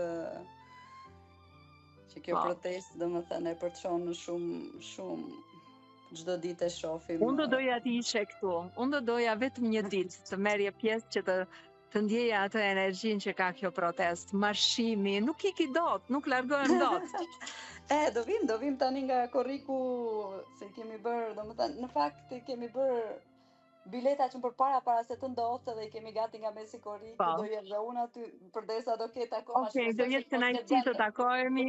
që kjo po. protestë domethënë e përçon në shumë shumë çdo ditë e shohim. Unë do doja të ishe këtu. Unë do doja vetëm një ditë të merrje pjesë që të të ndjeja atë energjinë që ka kjo protestë, marshimi, nuk iki dot, nuk largohem dot. e, do vim, do vim tani nga korriku se i kemi bërë, domethënë, në fakt i kemi bërë Bileta që më përpara para se të ndodhte dhe i kemi gati nga mesi korriku, po. do jem dhe unë aty, përderisa do ketë akoma. Okej, okay, do jetë kënaqësi të takohemi.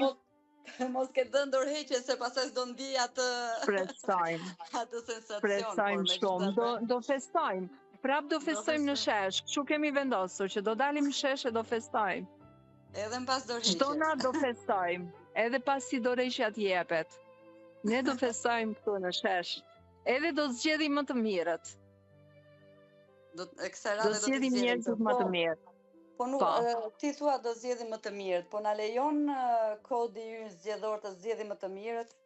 Mos ke dhënë dorëheqje se pastaj s'do ndjej atë Shpresojmë. atë sensacion. Shpresojmë shumë. Do do festojmë. Prap do festojmë në shesh. Kështu kemi vendosur që do dalim në shesh e do festojmë. Edhe mbas dorëheqjes. Çdo natë do festojmë, edhe pasi dorëheqja të jepet. Ne do festojmë këtu në shesh. Edhe do zgjedhim më të mirët. Do e kësaj radhe do zgjedhim njerëzit më të po. mirë. Po nuk po. ti thua do zgjedhim më të mirët, po na lejon kodi ynë zgjedhor të zgjedhim më të mirët?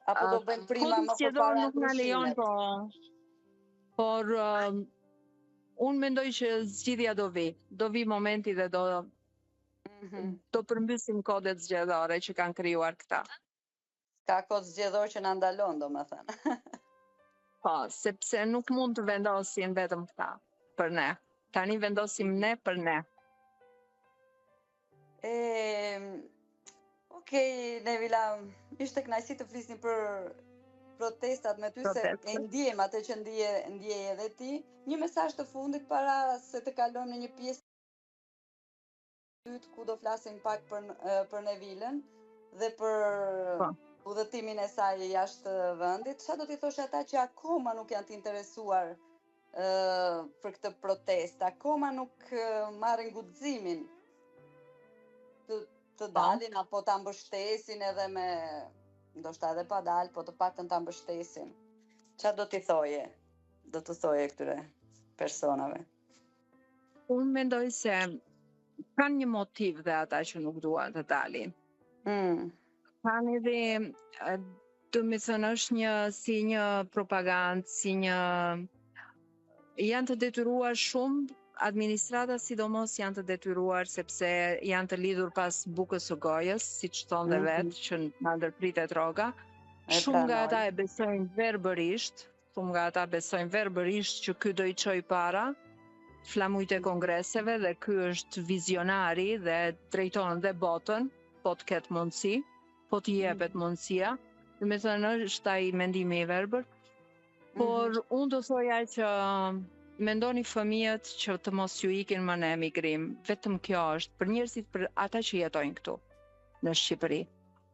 Apo do bëjmë prima më përpara nuk na lejon, po. Por uh, unë mendoj që zgjidhja do vi. Do vi momenti dhe do mm -hmm. do përmbysim kodet zgjedhore që kanë krijuar këta. Ka kod zgjedhor që na ndalon, domethënë. po, sepse nuk mund të vendosin vetëm këta për ne. Tani vendosim ne për ne. E, Okej, Nevila, ishte kënaqësi të flisnim për protestat me ty se e ndjejmë atë që ndje ndje edhe ti. Një mesazh të fundit para se të kalojmë në një pjesë të dytë ku do flasim pak për për Nevilën dhe për po. udhëtimin e saj jashtë vendit. Çfarë do t'i thoshe ata që akoma nuk janë të interesuar për këtë protestë, akoma nuk marrin guximin të të po. dalin apo ta mbështesin edhe me ndoshta edhe pa dal, po të paktën ta mbështesin. Çfarë do t'i thoje? Do t'u thoje këtyre personave. Unë mendoj se kanë një motiv dhe ata që nuk duan të dalin. Mm. Kanë edhe Domethënë është një si një propagandë, si një janë të detyruar shumë administrata sidomos janë të detyruar sepse janë të lidhur pas bukës së gojës, siç thonë dhe mm -hmm. vetë që na ndërpritet rroga. Shumë nga ata e besojnë verbërisht, shumë nga ata besojnë verbërisht që ky do i çojë para flamujt e kongreseve dhe ky është vizionari dhe drejton dhe botën, po të ketë mundësi. po t'i jepet mm. mundësia, domethënë është ai mendimi i verbër, mhm. por mm -hmm. unë do thoja që mendoni fëmijët që të mos ju ikin më në emigrim, vetëm kjo është për njerëzit për ata që jetojnë këtu në Shqipëri.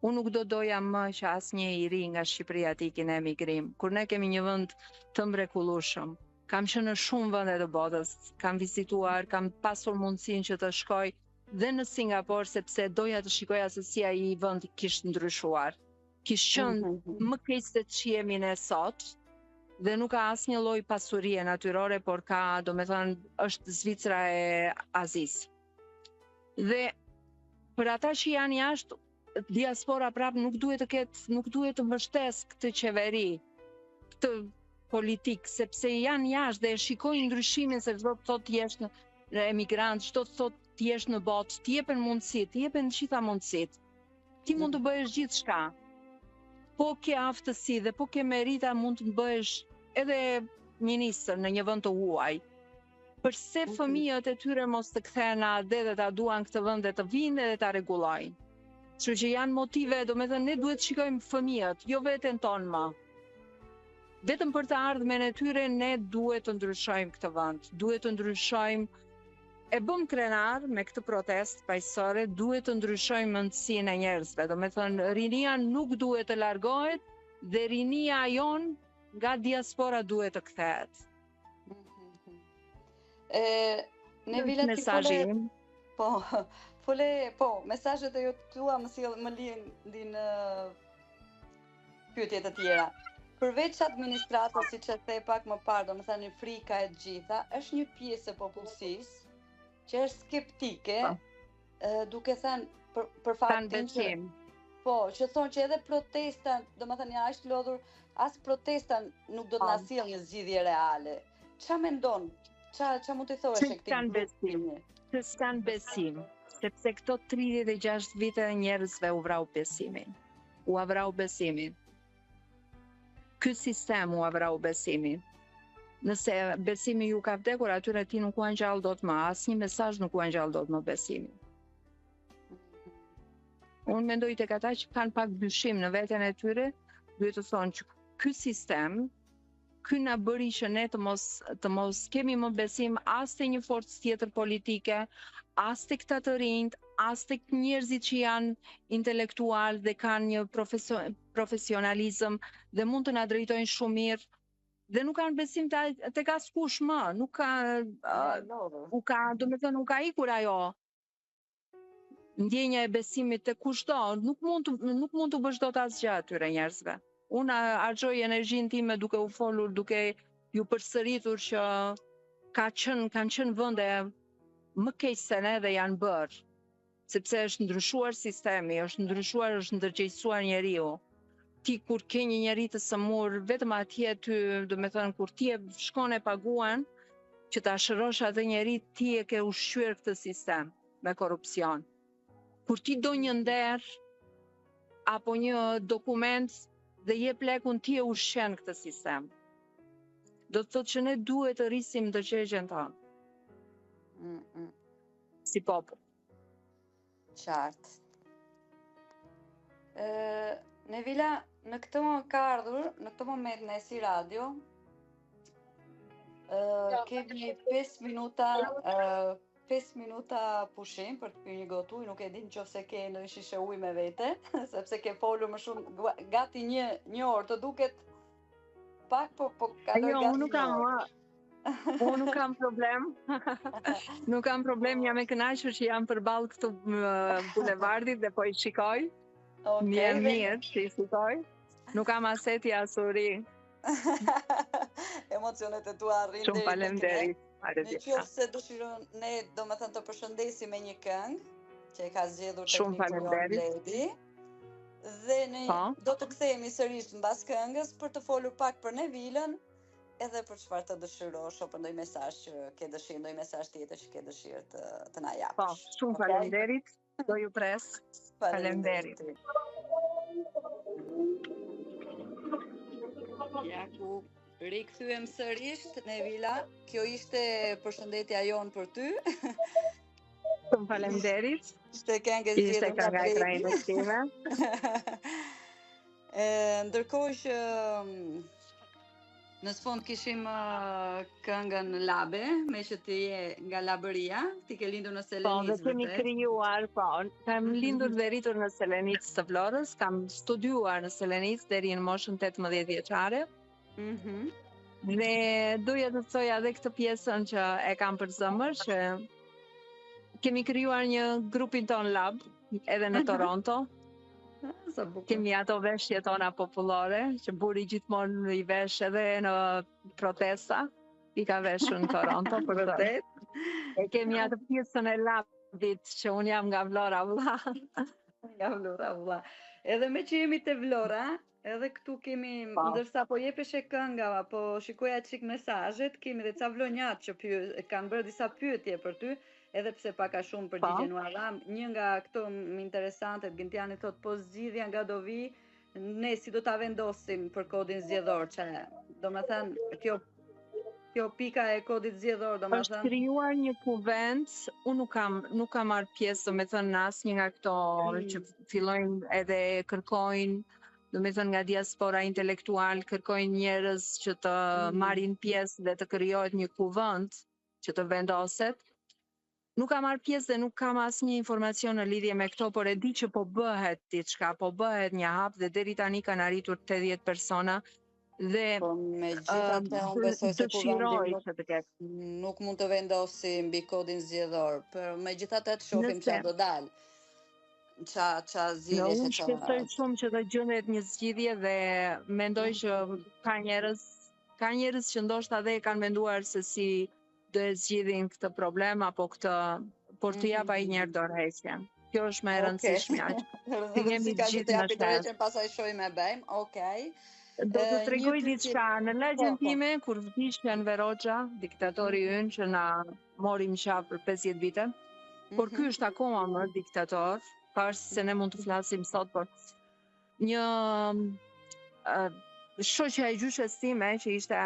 Unë nuk do doja më që asnjë i ri nga Shqipëria të ikin në emigrim, kur ne kemi një vend të mrekullueshëm. Kam qenë në shumë vende të botës, kam vizituar, kam pasur mundësinë që të shkoj dhe në Singapor sepse doja të shikoja se si ai vend kish ndryshuar. Kish qenë mm -hmm. më keq se ç'jemi ne sot dhe nuk ka asnjë lloj pasurie natyrore, por ka, domethënë, është Zvicra e Azisë. Dhe për ata që janë jashtë, diaspora prapë nuk duhet të ketë, nuk duhet të mbështesë këtë qeveri, këtë politikë, sepse janë jashtë dhe e shikojnë ndryshimin se ç'do të thotë të jesh në, në emigrant, ç'do të thotë të jesh në botë, të jepen mundësi, të jepen të gjitha mundësitë. Ti mund të bëhesh gjithçka. Po ke aftësi dhe po ke merita mund të bëhesh edhe ministër në një vend të huaj. Përse fëmijët e tyre mos të kthehen në atdhe dhe ta duan këtë vend dhe të vijnë edhe ta rregullojnë. Kështu që janë motive, domethënë ne duhet të shikojmë fëmijët, jo veten tonë më. Vetëm për të ardhmen e tyre ne duhet të ndryshojmë këtë vend, duhet të ndryshojmë e bëmë krenar me këtë protestë paqësore, duhet të ndryshojmë mendësinë e njerëzve. Domethënë rinia nuk duhet të largohet dhe rinia jonë nga diaspora duhet të kthehet. E, Nevila ti fole... Po, fole, po, mesazhet e tua më sjell më lindin pyetje të tjera. Përveç administratës, siç e the pak më parë, domethënë frika e të gjitha, është një pjesë e popullsisë që është skeptike, po. duke thënë për, për faktin që po, që thonë që edhe protesta, domethënë janë aq të lodhur, as protesta nuk do të na po. sjellë një zgjidhje reale. Ça mendon? Ça ça mund t'i thuash këtij? S'kanë besim. Që s'kanë besim, sepse këto 36 vite njerëzve u vrau besimin. Ua vrau besimin. Ky sistem ua vrau besimin. Nëse besimi ju ka vdekur, atyre ti nuk ua ngjall dot më, asnjë mesazh nuk ua ngjall dot më besimin. Unë mendoj tek ata që kanë pak dyshim në veten e tyre, duhet të thonë që ky sistem, ky na bëri që ne të mos të mos kemi më besim as te një forcë tjetër politike, as te këta të rinjtë, as tek njerëzit që janë intelektualë dhe kanë një profesio profesionalizëm dhe mund të na drejtojnë shumë mirë dhe nuk kanë besim te, tek askush më, nuk ka uh, u ka, domethënë u ka ikur ajo ndjenja e besimit te kushdo, nuk mund të nuk mund t'u bësh dot asgjë atyre njerëzve. Unë harxhoj energjinë time duke u folur, duke ju përsëritur që ka qenë kanë qenë vende më keq se ne dhe janë bërë, sepse është ndryshuar sistemi, është ndryshuar, është ndërgjegjësuar njeriu. Ti kur ke një njeri të sëmurë, vetëm atje ty, domethënë kur ti e shkon e paguan që ta shërosh atë njeri, ti e ke ushqyer këtë sistem me korrupsion. Kur ti do një nder apo një dokument dhe jep lekun ti e ushqen këtë sistem. Do të thotë që ne duhet të rrisim ndërgjegjen tonë. Mm -mm. Si popull. Qartë. Ë, Nevila, në këtë ka ardhur, në këtë moment ne si radio, ë kemi 5 minuta ë 5 minuta pushim për të pirë një gotë ujë, nuk e di nëse ke ndonjë shishe ujë me vete, sepse ke folur më shumë gati një një orë, të duket pak po po kaloi jo, gati. Jo, nuk kam Unë nuk kam problem. nuk kam problem, jam e kënaqur që jam përballë këtu bulevardit dhe po i shikoj. Okay, Ndjehem mirë që i shikoj. Nuk kam as etje as uri. Emocionet e tua arrijnë Shumë faleminderit. Në qoftë se dëshiron ne domethënë të përshëndesim me një këngë që e ka zgjedhur tekniku Bledi. Dhe ne po. do të kthehemi sërish mbas këngës për të folur pak për Nevilën, edhe për çfarë të dëshirosh apo ndonjë mesazh që ke dëshirë, ndonjë mesazh tjetër që ke dëshirë të të na japësh. Po, shumë okay? faleminderit. Do ju pres. Faleminderit. Ja ku rikthyem sërish Nevila. Kjo ishte përshëndetja jonë për ty. Shumë faleminderit. Ishte këngë e zgjedhur nga Bledi. Ishte kënga e time. E, ndërkohë që mm, në sfond kishim këngën Labe, meqë ti je nga Labëria, ti ke lindur në Selenicë. Po, dhe kemi krijuar, po, kam mhm. lindur dhe rritur në Selenicë të Vlorës, kam studiuar në Selenicë deri në moshën 18 vjeçare. Mm -hmm. Dhe doja të thoja edhe këtë pjesën që e kam për zemër, që kemi krijuar një grupin tonë Lab, edhe në mhm. Toronto. Sa bukur. Kemi ato veshjet tona popullore, që burri gjithmonë i vesh edhe në protesta, i ka veshur në Toronto, për vërtet. E kemi atë pjesën e Labit, që unë jam nga Vlora, vlla. Nga Vlora, vlla. Edhe meqë jemi te Vlora, edhe këtu kemi, po. ndërsa po jepeshe kënga, po shikoja çik mesazhet, kemi dhe ca vlonjatë që py, kanë bërë disa pyetje për ty, edhe pse pak a shumë përgjigjen ua dhamë, një nga këto më interesantet, Gentiani thotë po zgjidhja nga do vijë, ne si do ta vendosim për kodin zgjedhor, që domethënë kjo kjo pika e kodit zgjedhor, domethënë është krijuar një kuvend, unë nuk kam nuk kam marrë pjesë, domethënë në asnjë nga këto mm. që fillojnë edhe kërkojnë domethënë nga diaspora intelektual, kërkojnë njerëz që të mm. marrin pjesë dhe të krijohet një kuvend që të vendoset. Nuk kam marrë pjesë dhe nuk kam asnjë informacion në lidhje me këto, por e di që po bëhet diçka, po bëhet një hap dhe deri tani kanë arritur 80 persona dhe po megjithatë unë besoj se kuvendi nuk, të ketë. nuk mund të vendosi mbi kodin zgjedhor, por megjithatë të shohim çfarë do dalë. Ça ça zgjidhje se ça. Unë shpresoj shumë që të gjendet një zgjidhje dhe mendoj që ka njerëz Ka njerëz që ndoshta dhe e kanë menduar se si do e zgjidhin këtë problem apo këtë, por të japë ai një herë dorëheqjen. Kjo është më e rëndësishmja. Të jemi të gjithë në dorëheqjen, pastaj shohim e bëjmë. Okej. Do të tregoj diçka në lagjen po, po. time kur vdiq Enver Hoxha, diktatori mhm. ynë që na mori më qafë për 50 vite. Por ky mhm. është akoma më diktator, pavarësisht se ne mund të flasim sot, por Një shoqja e gjyshes time që ishte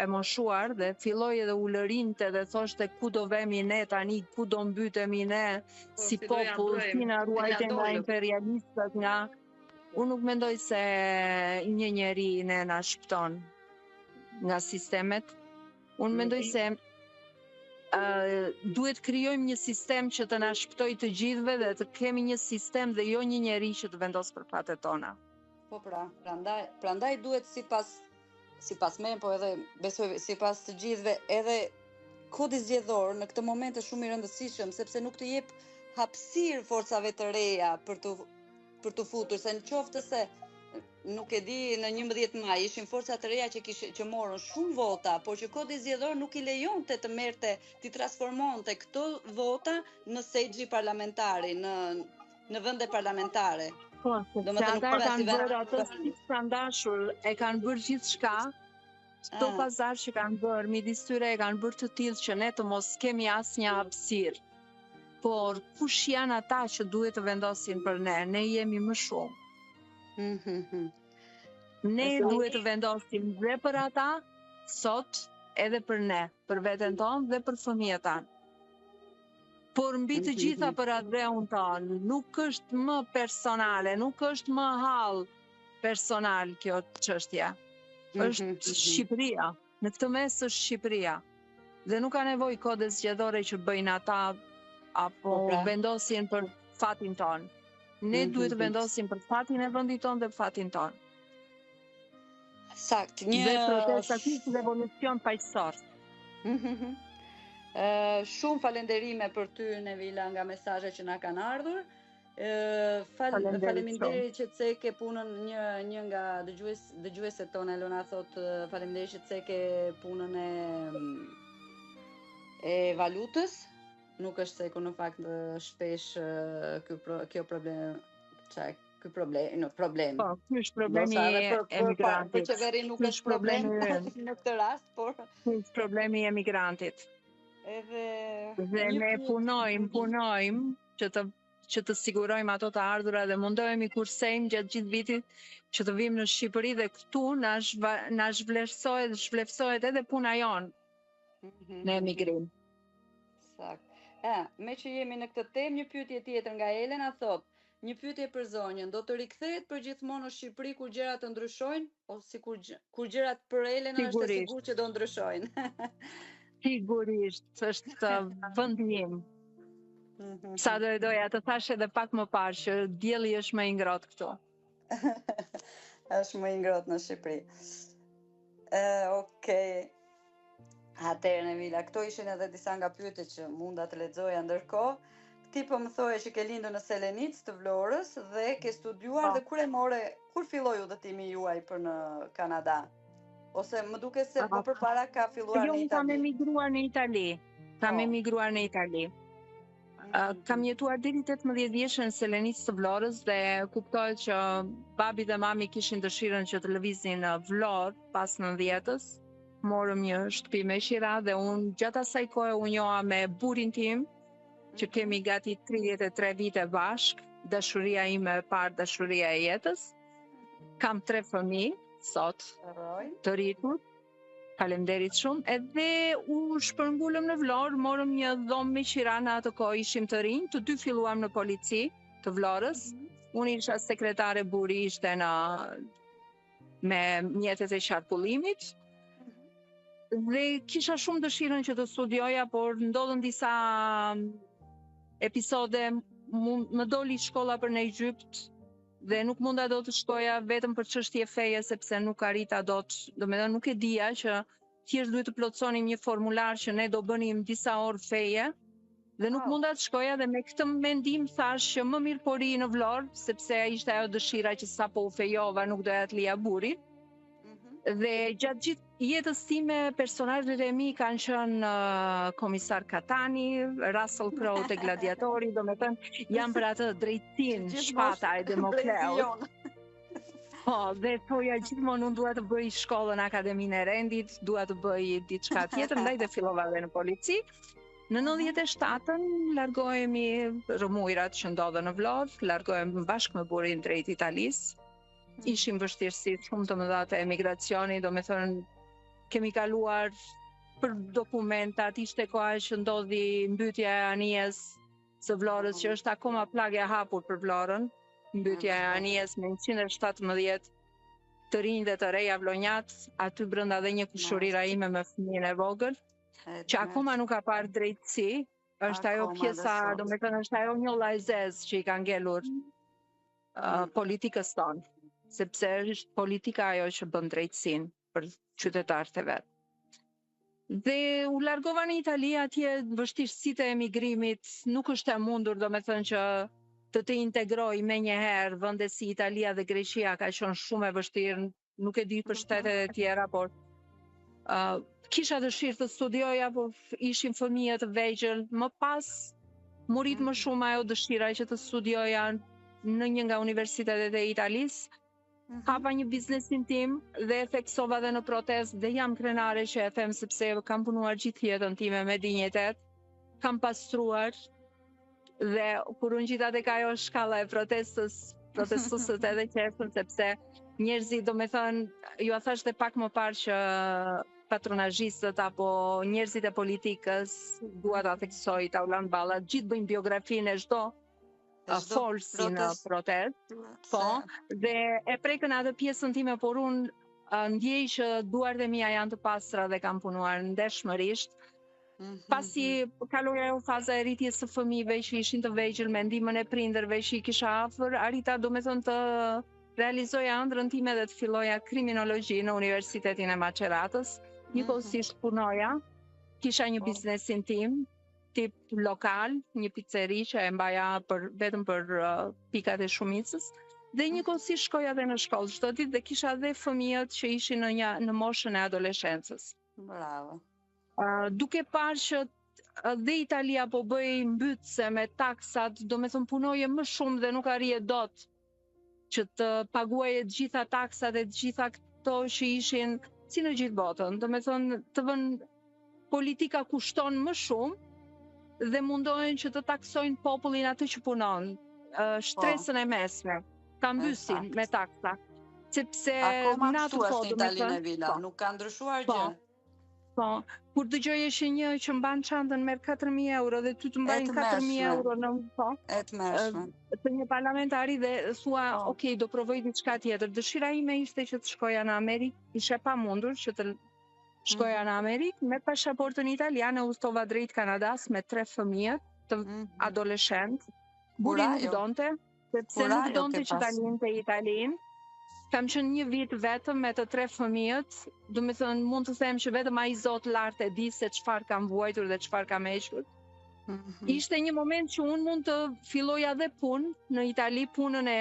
e moshuar dhe filloi edhe ulërinte dhe thoshte ku do vemi ne tani, ku do mbytemi ne po, si popull, si na ruajte nga imperialistët, nga unë nuk mendoj se një njeri ne na shpëton nga sistemet. Unë mendoj se Uh, duhet krijojmë një sistem që të na shpëtojë të gjithëve dhe të kemi një sistem dhe jo një njeri që të vendosë për fatet tona. Po pra, prandaj, prandaj duhet sipas sipas meje, po edhe besoj sipas të gjithëve, edhe kodi zgjedhor në këtë moment është shumë i rëndësishëm sepse nuk të jep hapësirë forcave të reja për të për t'u futur, se në qoftë se nuk e di në 11 maj ishin forca të reja që kishin që morën shumë vota, por që kodi zgjedhor nuk i lejonte të merrte, t'i transformonte këto vota në sexhi parlamentari, në në vende parlamentare. Po, domethënë ata e kanë bërë atë siç kanë dashur, e kanë bërë gjithçka, Këto ah. pazar që kanë bërë, midis tyre e kanë bërë të tillë që ne të mos kemi asnjë hapësirë. Por kush janë ata që duhet të vendosin për ne? Ne jemi më shumë. Mm -hmm. Ne duhet të vendosim dhe për ata sot edhe për ne, për veten tonë dhe për fëmijët tanë. Por mbi të gjitha për atdheun tonë, nuk është më personale, nuk është më hall personal kjo çështje. Mhm, është mhm. Shqipëria. Në këtë mes është Shqipëria. Dhe nuk ka nevojë kode zgjedhore që bëjnë ata apo po pra. vendosin për fatin tonë. Ne mhm, duhet të vendosim për fatin e vendit tonë dhe fatin tonë. Saktë, një Dhe protesta është revolucion paqësor. Shumë falenderime për ty Nevila nga mesazhet që na kanë ardhur. Fal, faleminderit që ceke punën një një nga dëgjues dëgjueset tona Elona thotë faleminderit që ceke punën e e valutës. Nuk është cekur në fakt shpesh ky kjo problem, ça ky problem, no, problem. Po, ky është problemi i emigrantit. Për, për qeverinë nuk është problem në këtë rast, por ky është problemi i emigrantit. Edhe dhe ne punojmë, punojmë që të që të sigurojmë ato të ardhura dhe mundohemi kursejmë gjatë gjithë vitit që të vijmë në Shqipëri dhe këtu na na zhvlerësohet, zhvlerësohet edhe puna jonë mm -hmm. në emigrim. Saktë. E, meqë jemi në këtë temë, një pyetje tjetër nga Elena thotë, një pyetje për zonjën, do të rikthehet përgjithmonë në Shqipëri kur gjërat të ndryshojnë ose kur kur gjërat për Elena është e sigurt që do ndryshojnë? Sigurisht, është vendi im. Mhm. Sa do e doja, të thashë edhe pak më parë që dielli është më i ngrohtë këtu. është më i ngrohtë në Shqipëri. Ë, okay. Atëherë Nevila, këto ishin edhe disa nga pyetjet që munda të lexoja ndërkohë. Ti po më thoje që ke lindur në Selenicë të Vlorës dhe ke studiuar po. dhe kur e more, kur filloi udhëtimi juaj për në Kanada? Ose më duket se po përpara ka filluar jo, në Itali. Jo, kam emigruar në Itali. Kam po. emigruar në Itali. Uh, kam jetuar deri 18 vjeç në Selenicë të Vlorës dhe kuptohet që babi dhe mami kishin dëshirën që të lëviznin në Vlorë pas 90-ës. Morëm një shtëpi me qira dhe unë gjatë asaj kohe u njoha me burrin tim, që kemi gati 33 vite bashkë, dashuria ime e parë, dashuria e jetës. Kam tre fëmijë sot të rritur. Faleminderit shumë. Edhe u shpërngulëm në Vlorë, morëm një dhomë me qira në atë kohë ishim të rinj, të dy filluam në polici të Vlorës. Mm -hmm. Unë isha sekretare, burri ishte në me mjetet e qarkullimit. Dhe kisha shumë dëshirën që të studioja, por ndodhën disa mm, episode, më doli shkolla për në Egjypt dhe nuk munda dot të shkoja vetëm për çështje feje sepse nuk arrita dot, domethënë nuk e dija që thjesht duhet të plotësonim një formular që ne do bënim disa orë feje dhe nuk munda të shkoja dhe me këtë mendim thashë që më mirë po rri në Vlorë, sepse ishte ajo dëshira që sapo u fejova nuk doja të lija burrin. Mm -hmm. Dhe gjatë gjithë jetës time personazhet e mi kanë qenë uh, komisar Katani, Russell Crowe te Gladiatori, domethënë jam për atë drejtësinë, shpata e Demokleut. Po, dhe thoja gjithmonë unë dua të bëj shkollën Akademinë e Rendit, dua të bëj diçka tjetër, ndaj dhe fillova dhe në polici. Në 97-ën largohemi rrëmujrat që ndodhën në Vlorë, largohemi bashkë me burrin drejt Italisë. Mm. Ishin vështirësi shumë të mëdha të emigracionit, domethënë kemi kaluar për dokumentat, ishte koha që ndodhi mbytja e anijes së Vlorës, që është akoma plagë e hapur për Vlorën, mbytja e anijes me 117 të rinj dhe të reja vlonjatë, aty brenda dhe një kushurira ime me fëmijën e vogël. Që akoma nuk ka parë drejtësi, është ajo pjesa, domethënë është ajo njolla e zezë që i ka ngelur mm. uh, politikës tonë, sepse është politika ajo që bën drejtësinë për qytetarët e vet. Dhe u largova në Itali atje vështirësitë e emigrimit, nuk është e mundur domethënë që të të integrojë menjëherë vende si Italia dhe Greqia ka qenë shumë e vështirë, nuk e di për shtetet e tjera, por uh, kisha dëshirë të studioja, po ishin fëmijët të vegjël, më pas m'u rrit më mhm. shumë ajo dëshira që të studioja në një nga universitetet e Italisë, mhm. hapa një biznesin tim dhe e theksova dhe në protestë dhe jam krenare që e them sepse kam punuar gjithë jetën time me dinjitet, kam pastruar dhe kur u ngjita tek ajo shkalla e protestës, protestuesit edhe qeshën sepse njerëzit, domethënë, jua thashë dhe pak më parë që patronazhistët apo njerëzit e politikës, dua ta theksoj Taulant Balla, gjithë bëjnë biografinë e çdo folësi në protestë. Po, dhe e prekën atë pjesën time, por unë ndjej që duart e mia janë të pastra dhe kam punuar ndershmërisht. Mhm, Pasi mhm. kaloi ajo faza e rritjes së fëmijëve që ishin të vegjël me ndihmën e prindërve që i kisha afër, arrita domethënë të realizoja ëndrrën time dhe të filloja kriminologji në Universitetin e Maceratës. Mhm. Njëkohësisht punoja, kisha një po. biznesin tim, tip lokal, një pizzeri që e mbaja për vetëm për uh, pikat e shumicës dhe njëkohësisht shkoja dhe në shkollë çdo ditë dhe kisha dhe fëmijët që ishin në një në moshën e adoleshencës. Bravo. Uh, duke parë që dhe Italia po bëhej mbytëse me taksat, domethënë punoje më shumë dhe nuk arrije dot që të paguaje të gjitha taksat e të gjitha këto që ishin si në gjithë botën. Domethënë të vënë politika kushton më shumë dhe mundohen që të taksojnë popullin atë që punon, po. shtresën e mesme, ta mbysin me taksa. Sepse Akoma në atë kohë, domethënë, Vila, po. nuk ka ndryshuar po. gjë. Po, kur dëgjoje që një që mban çantën merr 4000 euro dhe ty të mbajnë 4000 euro në po. E tmerrshme. Të një parlamentari dhe thua, po. ok, do provoj diçka tjetër. Dëshira ime ishte që të shkoja në Amerikë, ishte e pamundur që të shkoja mm -hmm. në Amerikë me pashaportën italiane udhëtova drejt Kanadas me tre fëmijët të mm -hmm. adoleshent. Burri nuk donte, sepse nuk donte që ta linte Italinë. Kam qenë një vit vetëm me të tre fëmijët, domethënë mund të them që vetëm ai Zot lart e di se çfarë kam vuajtur dhe çfarë kam hequr. Mm -hmm. Ishte një moment që unë mund të filloja dhe punë në Itali, punën e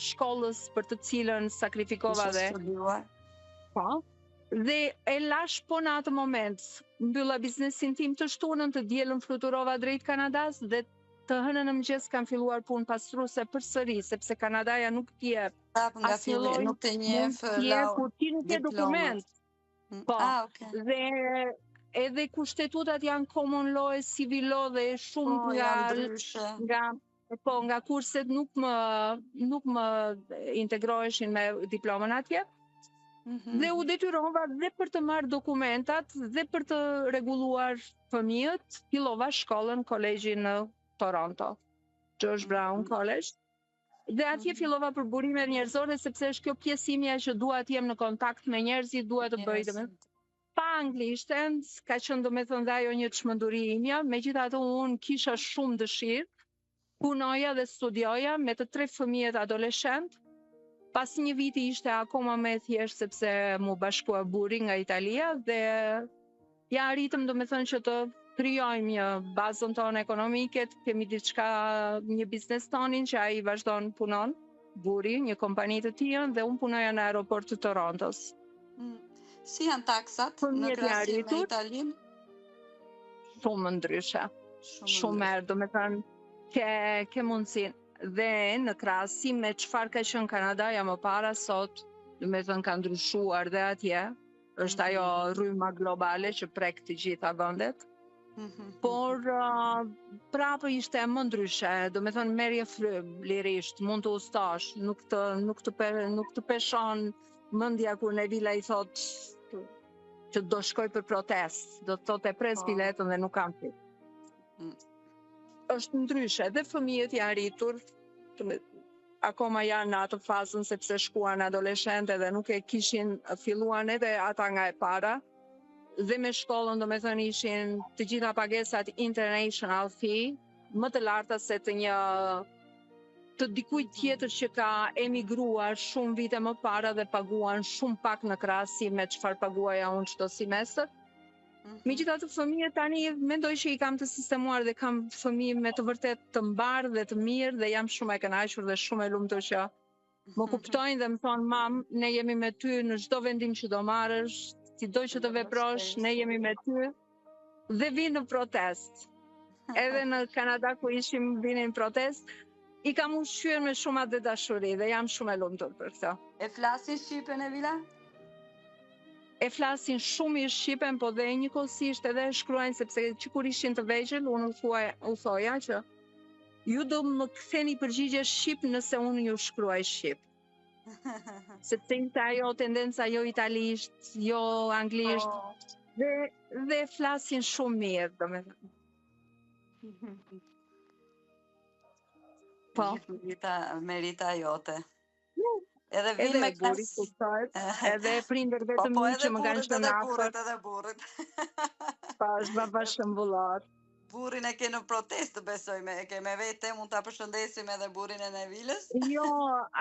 shkollës për të cilën sakrifikova dhe Po. Dhe e lashë po në atë moment. Mbylla biznesin tim të shtunën, të dielën fluturova drejt Kanadas dhe Të hënën në mëngjes kam filluar punë pastruese përsëri, sepse Kanadaja nuk të jep Prapë nga filli, nuk të njeh kur ti nuk ke dokument. Mm. Po. Ah, okay. Dhe edhe kushtetutat janë common law e civil law dhe shumë po, nga nga po nga kurset nuk më nuk më integroheshin me diplomën atje. Mm -hmm. Dhe u detyrova dhe për të marrë dokumentat dhe për të rregulluar fëmijët, fillova shkollën kolegjin në Toronto, George Brown mhm. College. Dhe atje mhm. fillova për burime njerëzore sepse është kjo pjesë imja që dua të jem në kontakt me njerëzit, dua të bëj domethënë pa anglishten, ka qenë domethënë dhe ajo një çmenduri imja, megjithatë unë kisha shumë dëshirë Punoja dhe studioja me të tre fëmijët adoleshentë. Pas një viti ishte akoma më e thjeshtë sepse m'u bashkua burri nga Italia dhe ia arritëm domethënë që të krijojmë një bazën tonë ekonomike, të kemi diçka, një biznes tonin që ai vazhdon punon, burri, një kompani të tijën dhe unë punoja në aeroport të Torontos. Mm. Si janë taksat në krahasim me Italinë? Shumë ndryshe. Shumë, shumë herë, domethënë, ke, ke mundësinë. Dhe në krahasim me çfarë ka qenë Kanadaja më para sot, domethënë ka ndryshuar dhe atje, është ajo mm -hmm. rryma globale që prek të gjitha vendet. Mm -hmm. Por uh, prapë ishte më ndryshe, domethënë merrje frymë lirisht, mund të udhëtosh, nuk të nuk të pe, nuk të peshon mendja kur Nevila i thotë që do shkoj për protestë, do të thotë e pres po. biletën dhe nuk kam frikë. Mm. Është ndryshe dhe fëmijët janë rritur, akoma janë në atë fazën sepse shkuan adoleshente dhe nuk e kishin filluan edhe ata nga e para. dhe me shkollën, domethënë ishin të gjitha pagesat international fee, më të larta se të një të dikujt tjetër që ka emigruar shumë vite më para dhe paguan shumë pak në krahasim me çfarë paguaja unë çdo semestër. Mhm. Megjithatë fëmijët tani mendoj që i kam të sistemuar dhe kam fëmijë me të vërtetë të mbarë dhe të mirë dhe jam shumë e kënaqur dhe shumë e lumtur që më kuptojnë dhe më thonë mam, ne jemi me ty në çdo vendim që do marrësh, sido që të veprosh, ne jemi me ty dhe vijnë në protestë. Edhe në Kanada ku ishim vinin në protestë, i kam ushqyer me shumë atdhedashuri dhe jam shumë e lumtur për këtë. E flasin shqipen Nevila? E flasin shumë mirë shqipen, po dhe njëkohësisht edhe e shkruajnë sepse që kur ishin të vegjël, unë u thuaj, u thoja që Ju do më ktheni përgjigje shqip nëse unë ju shkruaj shqip. Sepse ishte ajo tendenca jo italisht, jo anglisht, oh. dhe, dhe flasin shumë mirë, domethënë. Po. Merita, merita jote. Edhe vin me burri kuptohet, edhe prindërve po, të po, mi që më kanë qenë afër. Edhe burrit, edhe burrit. Po, është baba shembullor. Burrin e ke në protestë, besoj me e ke me vete, mund ta përshëndesim edhe burrin e Nevilës. Jo,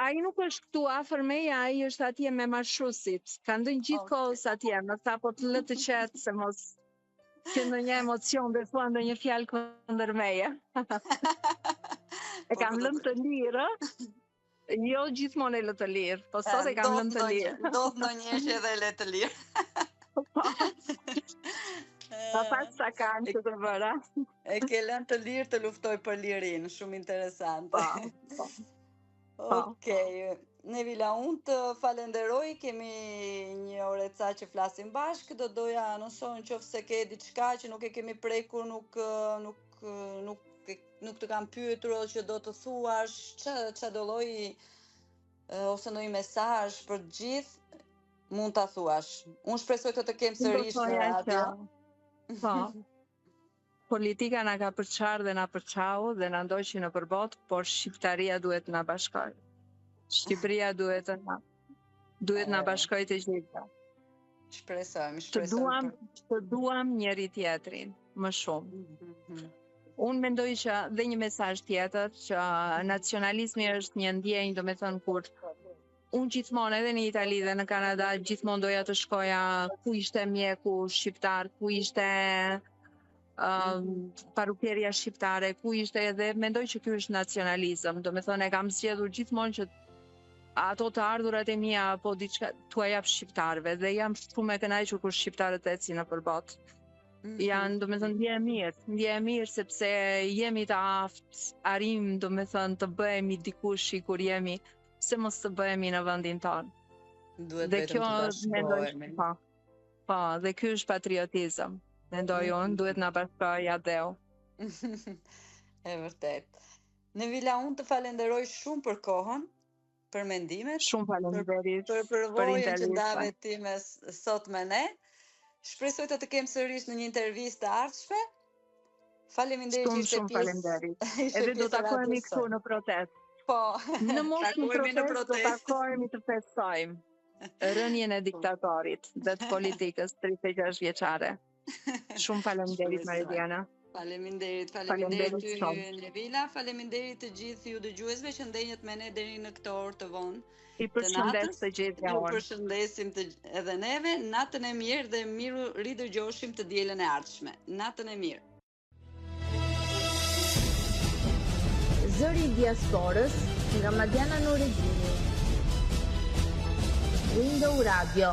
ai nuk është këtu afër meje, ai është atje me marshuesit. Ka ndenjë gjithë okay. kohës atje, më tha po të lë të qetë se mos ke ndonjë emocion dhe thua ndonjë fjalë kundër meje. e po, kam lënë të lirë, Jo gjithmonë e lë të lirë, po sot e kam lënë të lirë. Ndodh ndonjëherë që edhe e lë të lirë. Po. Pa pas sa kanë që të bëra. E ke lënë të lirë të luftojë për lirinë, shumë interesante. Po. po. po. Okej. Nevila, unë të falenderoj, kemi një orë e ca që flasim bashkë, do doja nëse në qoftë se ke diçka që nuk e kemi prekur, nuk, nuk, nuk nuk të kam pyetur ose që do të thuash ça ça do lloj ose ndonjë mesazh për të gjithë mund ta thuash. Unë shpresoj të të kem sërish në radio. Po. Politika na ka përçarë dhe na përçau dhe na ndoqi nëpër botë, por shqiptaria duhet na bashkojë. Shqipëria duhet të na duhet na bashkojë të gjithëve. Shpresojmë, shpresojmë. Të duam, të duam njëri tjetrin më shumë. Mm -hmm. Unë mendoj që dhe një mesazh tjetër që nacionalizmi është një ndjenjë, domethënë kur unë gjithmonë edhe në Itali dhe në Kanada gjithmonë doja të shkoja ku ishte mjeku shqiptar, ku ishte um, parukeria shqiptare, ku ishte edhe mendoj që ky është nacionalizëm, domethënë e kam zgjedhur gjithmonë që ato të ardhurat e mia apo diçka t'ua jap shqiptarëve dhe jam shumë e kënaqur kur shqiptarët ecin nëpër botë. Mm -hmm. Janë, domethënë, ndjehem mirë, ndjehem mirë sepse jemi të aftë, arrijmë, domethënë, të bëhemi dikush kur jemi, pse mos të bëhemi në vendin tonë. Duhet dhe vetëm kjo, të bashkohemi. Po, po, dhe ky është patriotizëm. Mendoj mm -hmm. unë, duhet na bashkojë atdheu. e vërtetë. Nevila, unë të falenderoj shumë për kohën, për mendimet. Shumë faleminderit për përvojën që ndave ti me sot me ne. Shpresoj të të kem sërish në një intervistë të ardhshme. Faleminderit që ishe pjesë. Faleminderit. Edhe do takohemi këtu në protestë. Po. Në mos në protestë, në protestë, do takohemi të festojmë rënien e diktatorit dhe të politikës 36 vjeçare. Shumë faleminderit Maridiana. Faleminderit, faleminderit ty Nevila, faleminderit të gjithë ju dëgjuesve që ndenjët me ne deri në këtë orë të vonë. I përshëndes të gjithë Ju përshëndesim të edhe neve, natën e mirë dhe miru ridëgjoshim të dielën e ardhshme. Natën e mirë. Zëri i Diasporës nga Madiana Nuredini. Window Radio.